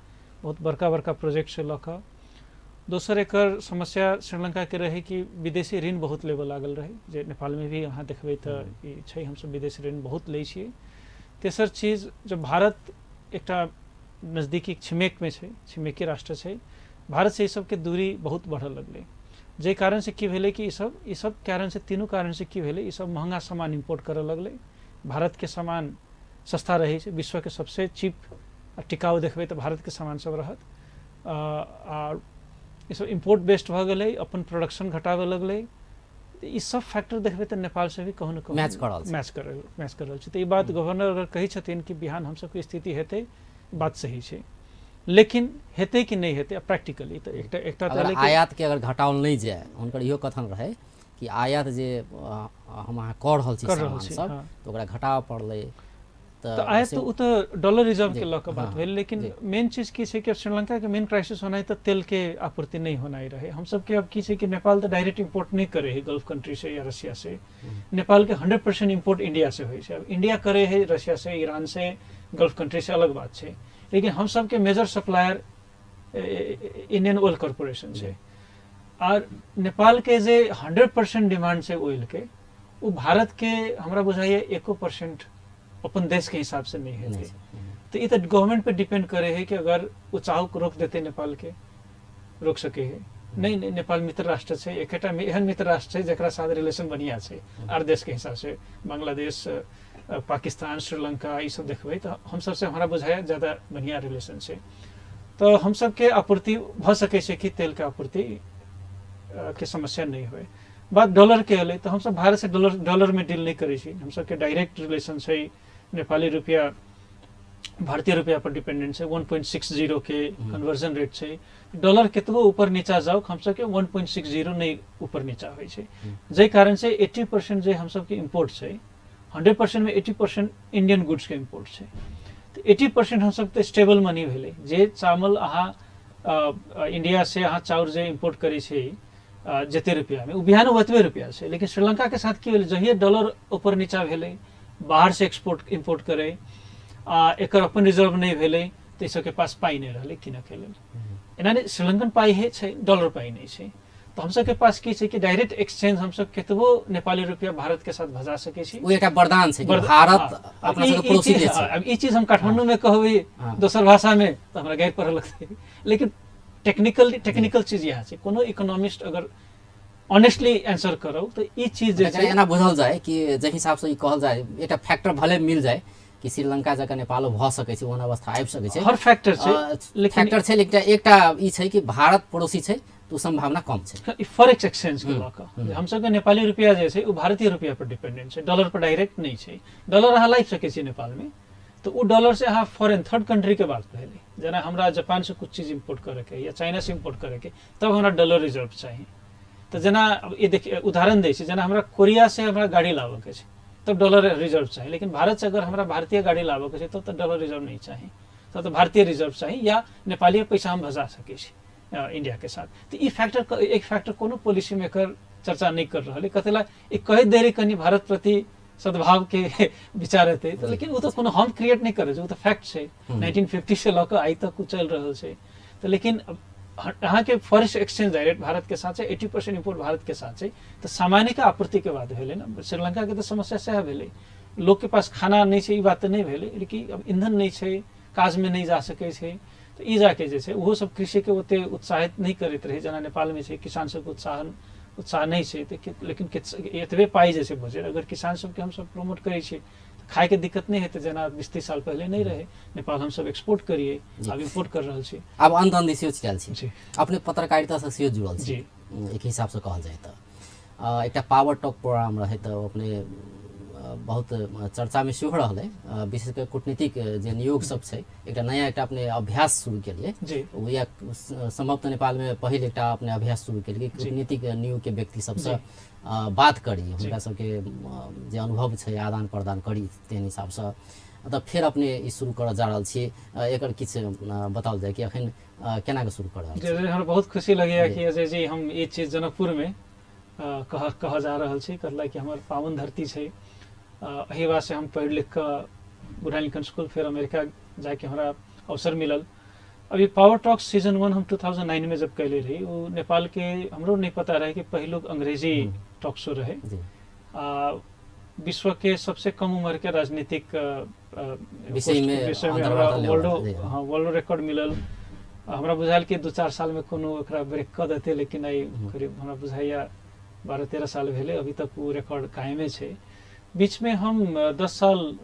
बहुत बड़का बड़का प्रोजेक्ट से लऽ कऽ। दोसर एकर समस्या श्रीलंका के रहे कि विदेशी ऋण बहुत लेबऽ लागल रहे, जे नेपालमे भी अहाँ देखबै तऽ ई छै, हमसब विदेशी ऋण बहुत लै छियै। तेसर चीज जब भारत एकटा नज़दीकी छिमेकमे छै, छिमेकी राष्ट्र छै, भारत से ई सबके दूरी बहुत बढ़ऽ लगलै, जाहि कारण से की भेलै कि ई सब कारण से, तीनू कारण से की भेलै, ई सब महंगा सामान इम्पोर्ट करऽ लगलै। भारत के सामान सस्ता रहै छै, विश्व के सबसे चीप आ टिकाउ देखबै तऽ भारत के सामान सब रहत। आ ई सब इम्पोर्ट बेस्ड भऽ गेलै, अपन प्रोडक्शन घटाबऽ लगलै। ई सब फैक्टर देखबै तऽ नेपाल से भी कहूँ ने कहूँ मैच कर रहल छै, मैच कर रहल छै। तऽ ई बात गवर्नर अगर कहै छथिन कि बिहान हमसबके स्थिति हेतै, बात सही छै, लेकिन हेतै कि नहि हेतै प्रैक्टिकली तऽ एकटा एकटा अगर आयात के अगर घटाओल नहि जाय, हुनकर इहो कथन रहै कि आयात जे हम अहाँ कऽ रहल छी सामान सब, तऽ ओकरा घटाबऽ पड़लै। तऽ आयात तऽ ओ तऽ डॉलर रिजर्व के लऽ कऽ बात भेल, लेकिन मेन चीज की छै कि श्रीलंका के मेन क्राइसिस होनाइ तऽ तेल के आपूर्ति नहि होनाइ रहै। हमसबके अब की छै कि नेपाल तऽ डायरेक्ट इम्पोर्ट नहि करै है गल्फ कंट्री से या रसिया से, नेपाल के 100% इम्पोर्ट इंडिया से होइ छै। अब इंडिया करे है रसिया से, ईरान से, गल्फ कंट्री से अलग बात छै, लेकिन हम सबके major supplier Indian Oil Corporation छै। आर नेपाल के जे 100% डिमांड छै ऑयल के, ओ भारत के हमरा बुझाइए 1% अपन देश के हिसाब से नहीं हेतै। तऽ ई तऽ गवर्नमेंट पे डिपेंड करे है कि अगर ओ चाहू रोक देते नेपाल के, रोक सके है नहीं। नहीं, नेपाल मित्र राष्ट्र छै, एकेटा एहन मित्र राष्ट्र छै जकरा साथ रिलेशन बढ़िया छै आर देश के हिसाब से, बांग्लादेश, पाकिस्तान, श्रीलंका, ई सब देखबै तऽ हम सबसे हमरा बुझाइए ज़्यादा बढ़िया रिलेशन छै। तऽ हम सबके आपूर्ति भऽ सकै छै कि तेल के आपूर्ति के समस्या नहीं होय। बात डॉलर के एलै तऽ हमसब भारत से डॉलर में डील नहीं करै छी, हम सबके डायरेक्ट रिलेशन छै नेपाली रुपया भारतीय रुपया पर डिपेंडेंट छै, 1.60 के कन्वर्जन रेट छै। डॉलर केतबो ऊपर नीचा जाओ हम सबके 1.60 नहीं ऊपर नीचा होइ छै, जाहि कारण से 80% जे हम सबके इम्पोर्ट छै, 100% में 80% इंडियन गुड्स के इम्पोर्ट छै। तऽ 80% हम सब तऽ स्टेबल मनी भेलै। जे चावल अहाँ इंडिया से अहाँ चाउर जे इम्पोर्ट करै छै जते रुपया में, ओ बिहान ओतबे रुपया छै। लेकिन श्रीलंका के साथ की भेलै, जहिये डॉलर ऊपर नीचा भेलै, बाहर से एक्सपोर्ट इम्पोर्ट करै आ एकर अपन रिजर्व नहि भेलै, तऽ ई सबके पास पाइ नहि रहलै किनऽ के लेल। एना नहि श्रीलंकन पाइ है छै, डॉलर पाइ नहि छै। तऽ हमसबके पास की छै कि डायरेक्ट एक्सचेंज हमसब केतबो नेपाली रुपया भारत के साथ भजा सकै छी। ओ एकटा वरदान छै कि भारत अपना सबके पड़ोसी देश छै। अब ई चीज हम काठमांडू में कहबै दोसर भाषा में तऽ हमरा गारि पढ़ऽ लगतै, लेकिन टेक्निकल चीज इएह छै। कोनो इकोनॉमिस्ट अगर ऑनेस्टली आंसर करौ तऽ ई चीज जे छै एना बुझल जाय कि जाहि हिसाब से ई कहल जाय, एकटा फैक्टर भले मिल जाय कि श्रीलंका जकाँ नेपालो भऽ सकै छै, ओहन अवस्था आबि सकै छै, हर फैक्टर छै, लेकिन फैक्टर छै, लेकिन एकटा ई छै कि भारत पड़ोसी छै तऽ ओ सम्भावना कम छै। ई फॉरेक्स एक्सचेंज के लऽ कऽ हमसबके नेपाली रुपया जे छै ओ भारतीय रुपया पर डिपेंडेंट छै, डॉलर पर डायरेक्ट नहि छै। डॉलर अहाँ लाबि सकै छी नेपालमे, तऽ ओ डॉलर से अहाँ फॉरेन थर्ड कंट्री के बात भेलै, जेना हमरा जापान से कुछ चीज इम्पोर्ट करैके या चाइना से इम्पोर्ट करैके, तब हमरा डॉलर रिजर्व चाही। तऽ जेना ई देखिए उदाहरण दै छी, जेना हमरा कोरिया से हमरा गाड़ी लाबऽके छै तब डॉलर रिजर्व चाही, लेकिन भारत से अगर हमरा भारतीय गाड़ी लाबऽके छै तब तऽ डॉलर रिजर्व नहीं चाही, तब तऽ भारतीय रिजर्व चाही या नेपालीय पैसा हम भजा सकै छी इंडिया के साथ। तऽ ई फैक्टर एक फैक्टर कोनो पॉलिसी मेकर चर्चा नहीं कर रहल है, कथी ला ई कहैत देरी कनि भारत प्रति सद्भाव के विचार हेतै तऽ, लेकिन ओ तऽ कोनो हम क्रिएट नहि करै छी, ओ तऽ फैक्ट छै, 1950 से लऽ कऽ आइ तक ओ चलि रहल छै। तऽ लेकिन अहाँके फॉरेस्ट एक्सचेंज डायरेक्ट भारत के साथ छै, 80% इम्पोर्ट भारत के साथ छै, तऽ सामान्य के आपूर्ति के बात भेलै ने। श्रीलंका के तऽ समस्या सएह भेलै, लोक के पास खाना नहि छै ई बात तऽ नहि भेलै, लेकिन अब ईंधन नहि छै, काजमे नहि जा सकै छै, तऽ ई जाके जे छै ओहो सब कृषिके ओते उत्साहित नहि करैत रहै जेना नेपालमे छै, किसान सबके उत्साह नहि छै। तऽ लेकिन एतबे पाइ जे छै बजट अगर किसान सबके हमसब प्रमोट करै छियै तऽ खायके दिक्कत नहि हेतै, जेना 20-30 साल पहिले नहि रहै। नेपाल हमसब एक्सपोर्ट करियै, आब इम्पोर्ट कर रहल छी। आब अंत अंत सेहो चलि छी, अपने पत्रकारितासँ सेहो जुड़ल छी एक हिसाबसँ कहल जाय तऽ। एकटा पावर टॉक प्रोग्राम रहै तऽ अपने बहुत चर्चामे सेहो रहलै, विशेष कऽ कूटनीतिक जे नियोग सब छै, एकटा नया एकटा अपने अभ्यास शुरू केलियै, ओ या सम्भवतः नेपालमे पहिल एकटा अपने अभ्यास शुरू केलियै, कूटनीतिक नियोगके व्यक्ति सबसँ बात करी, हुनका सबके जे अनुभव छै आदान प्रदान करी, तेहन हिसाबसँ तऽ फेर अपने ई शुरू करऽ जा रहल छियै। एकर किछु बताओल जाय कि अखन केना कऽ शुरू कऽ रहल छी। हमरा बहुत खुशी लगैया कि अजय जी हम ई चीज जनकपुरमे कह कह जा रहल छी, कथला कि हमर पावन धरती छै। एहि वास्ते हम पढ़ि लिख कऽ बुढ़ा लिंकन स्कूल फेर अमेरिका जाके हमरा अवसर मिलल। अभी पावर टॉक सीजन 1 हम 2009 में जब कैले रही, वो नेपाल के हमरो नहीं पता रहे कि पहिलुक अंग्रेजी टॉक शो रहे। विश्व के सबसे कम उम्र के राजनीतिक विषय में हमरा वर्ल्ड, हाँ, वर्ल्ड रिकॉर्ड मिलल। हमरा बुझायल कि 2-4 साल में कोनो एकरा ब्रेक कऽ देतै, लेकिन आइ करीब हमरा बुझाइया 12-13 साल भेलै, अभी तक ओ रिकॉर्ड कायमे छै। बीच में हम 10 साल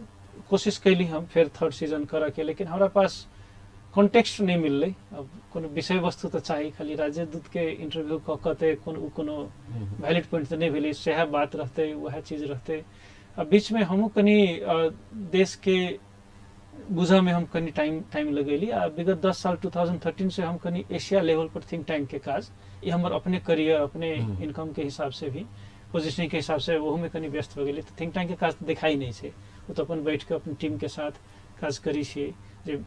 कोशिश कैली हम फेर थर्ड सीजन करऽ के, लेकिन हमरा पास कॉन्टेक्स्ट नहीं मिललै। अब कोनो विषय वस्तु तऽ चाही, खाली राज्यदूत के इंटरव्यू कऽ कऽ तऽ कोनो कोनो वैलिड पॉइंट तऽ नहि भेलै, सएह बात रहतै, वएह चीज रहतै। आ बीचमे हमहूँ कनि देशके बुझऽमे हम कनि टाइम टाइम लगेली। आ विगत 10 साल 2013 से हम कनि एशिया लेवल पर थिंक टैंक के काज, ई हमर अपने करियर अपने इनकम के हिसाब से भी पोजिशनिंग के हिसाब से ओहूमे कनि व्यस्त हो गेली। तऽ थिंक टैंक के काज तऽ देखाइ नहि छै, ओ तऽ अपन बैठ कऽ अपन टीम के साथ काज करै छियै जे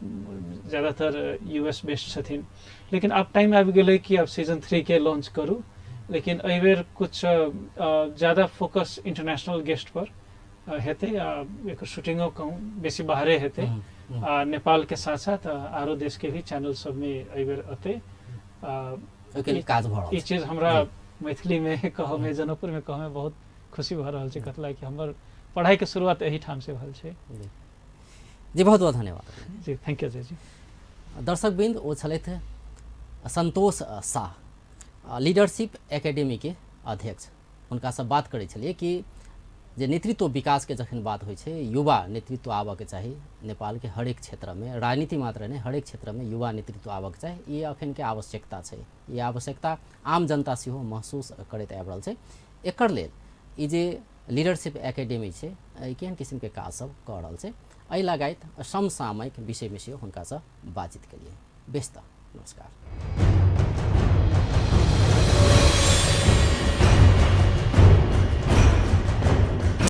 ज़्यादातर यूएस बेस्ड छथिन। लेकिन आब टाइम आबि गेलै कि आब सीजन 3 के लॉन्च करू, लेकिन एहिबेर कुछ ज़्यादा फोकस इंटरनेशनल गेस्ट पर हेतै आ एकर शूटिंगो कहूँ बेसी बाहरे हेतै। आ नेपाल के साथ साथ आरो देश के भी चैनल सबमे एहिबेर अतै। काज भऽ ई चीज हमरा मैथिली में कहमे, जनकपुर में कहमे बहुत खुशी भऽ रहल छै, कथला कि हमर पढ़ाई के शुरुआत एही ठाम से भेल छै। जी बहुत बहुत धन्यवाद। जी thank you जी। दर्शकवृंद, ओ छलथि संतोष शाह, लीडरशिप एकेडमी के अध्यक्ष। हुनकासँ बात करै छलियै कि जे नेतृत्व विकास के जखन बात होइ छै, युवा नेतृत्व आबऽके चाही नेपालके हरेक क्षेत्रमे, राजनीति मात्र नहि, हरेक क्षेत्रमे युवा नेतृत्व आबऽके चाही। ई अखनके आवश्यकता छै, ई आवश्यकता आम जनता सेहो महसूस करैत आबि रहल छै। एकर लेल ई जे लीडरशिप एकेडमी छै, ई केहन किसिमके काज सब कऽ रहल छै, एहि लगायत समसामयिक विषयमे सेहो हुनकासँ बातचीत केलियै। बेस तऽ नमस्कार।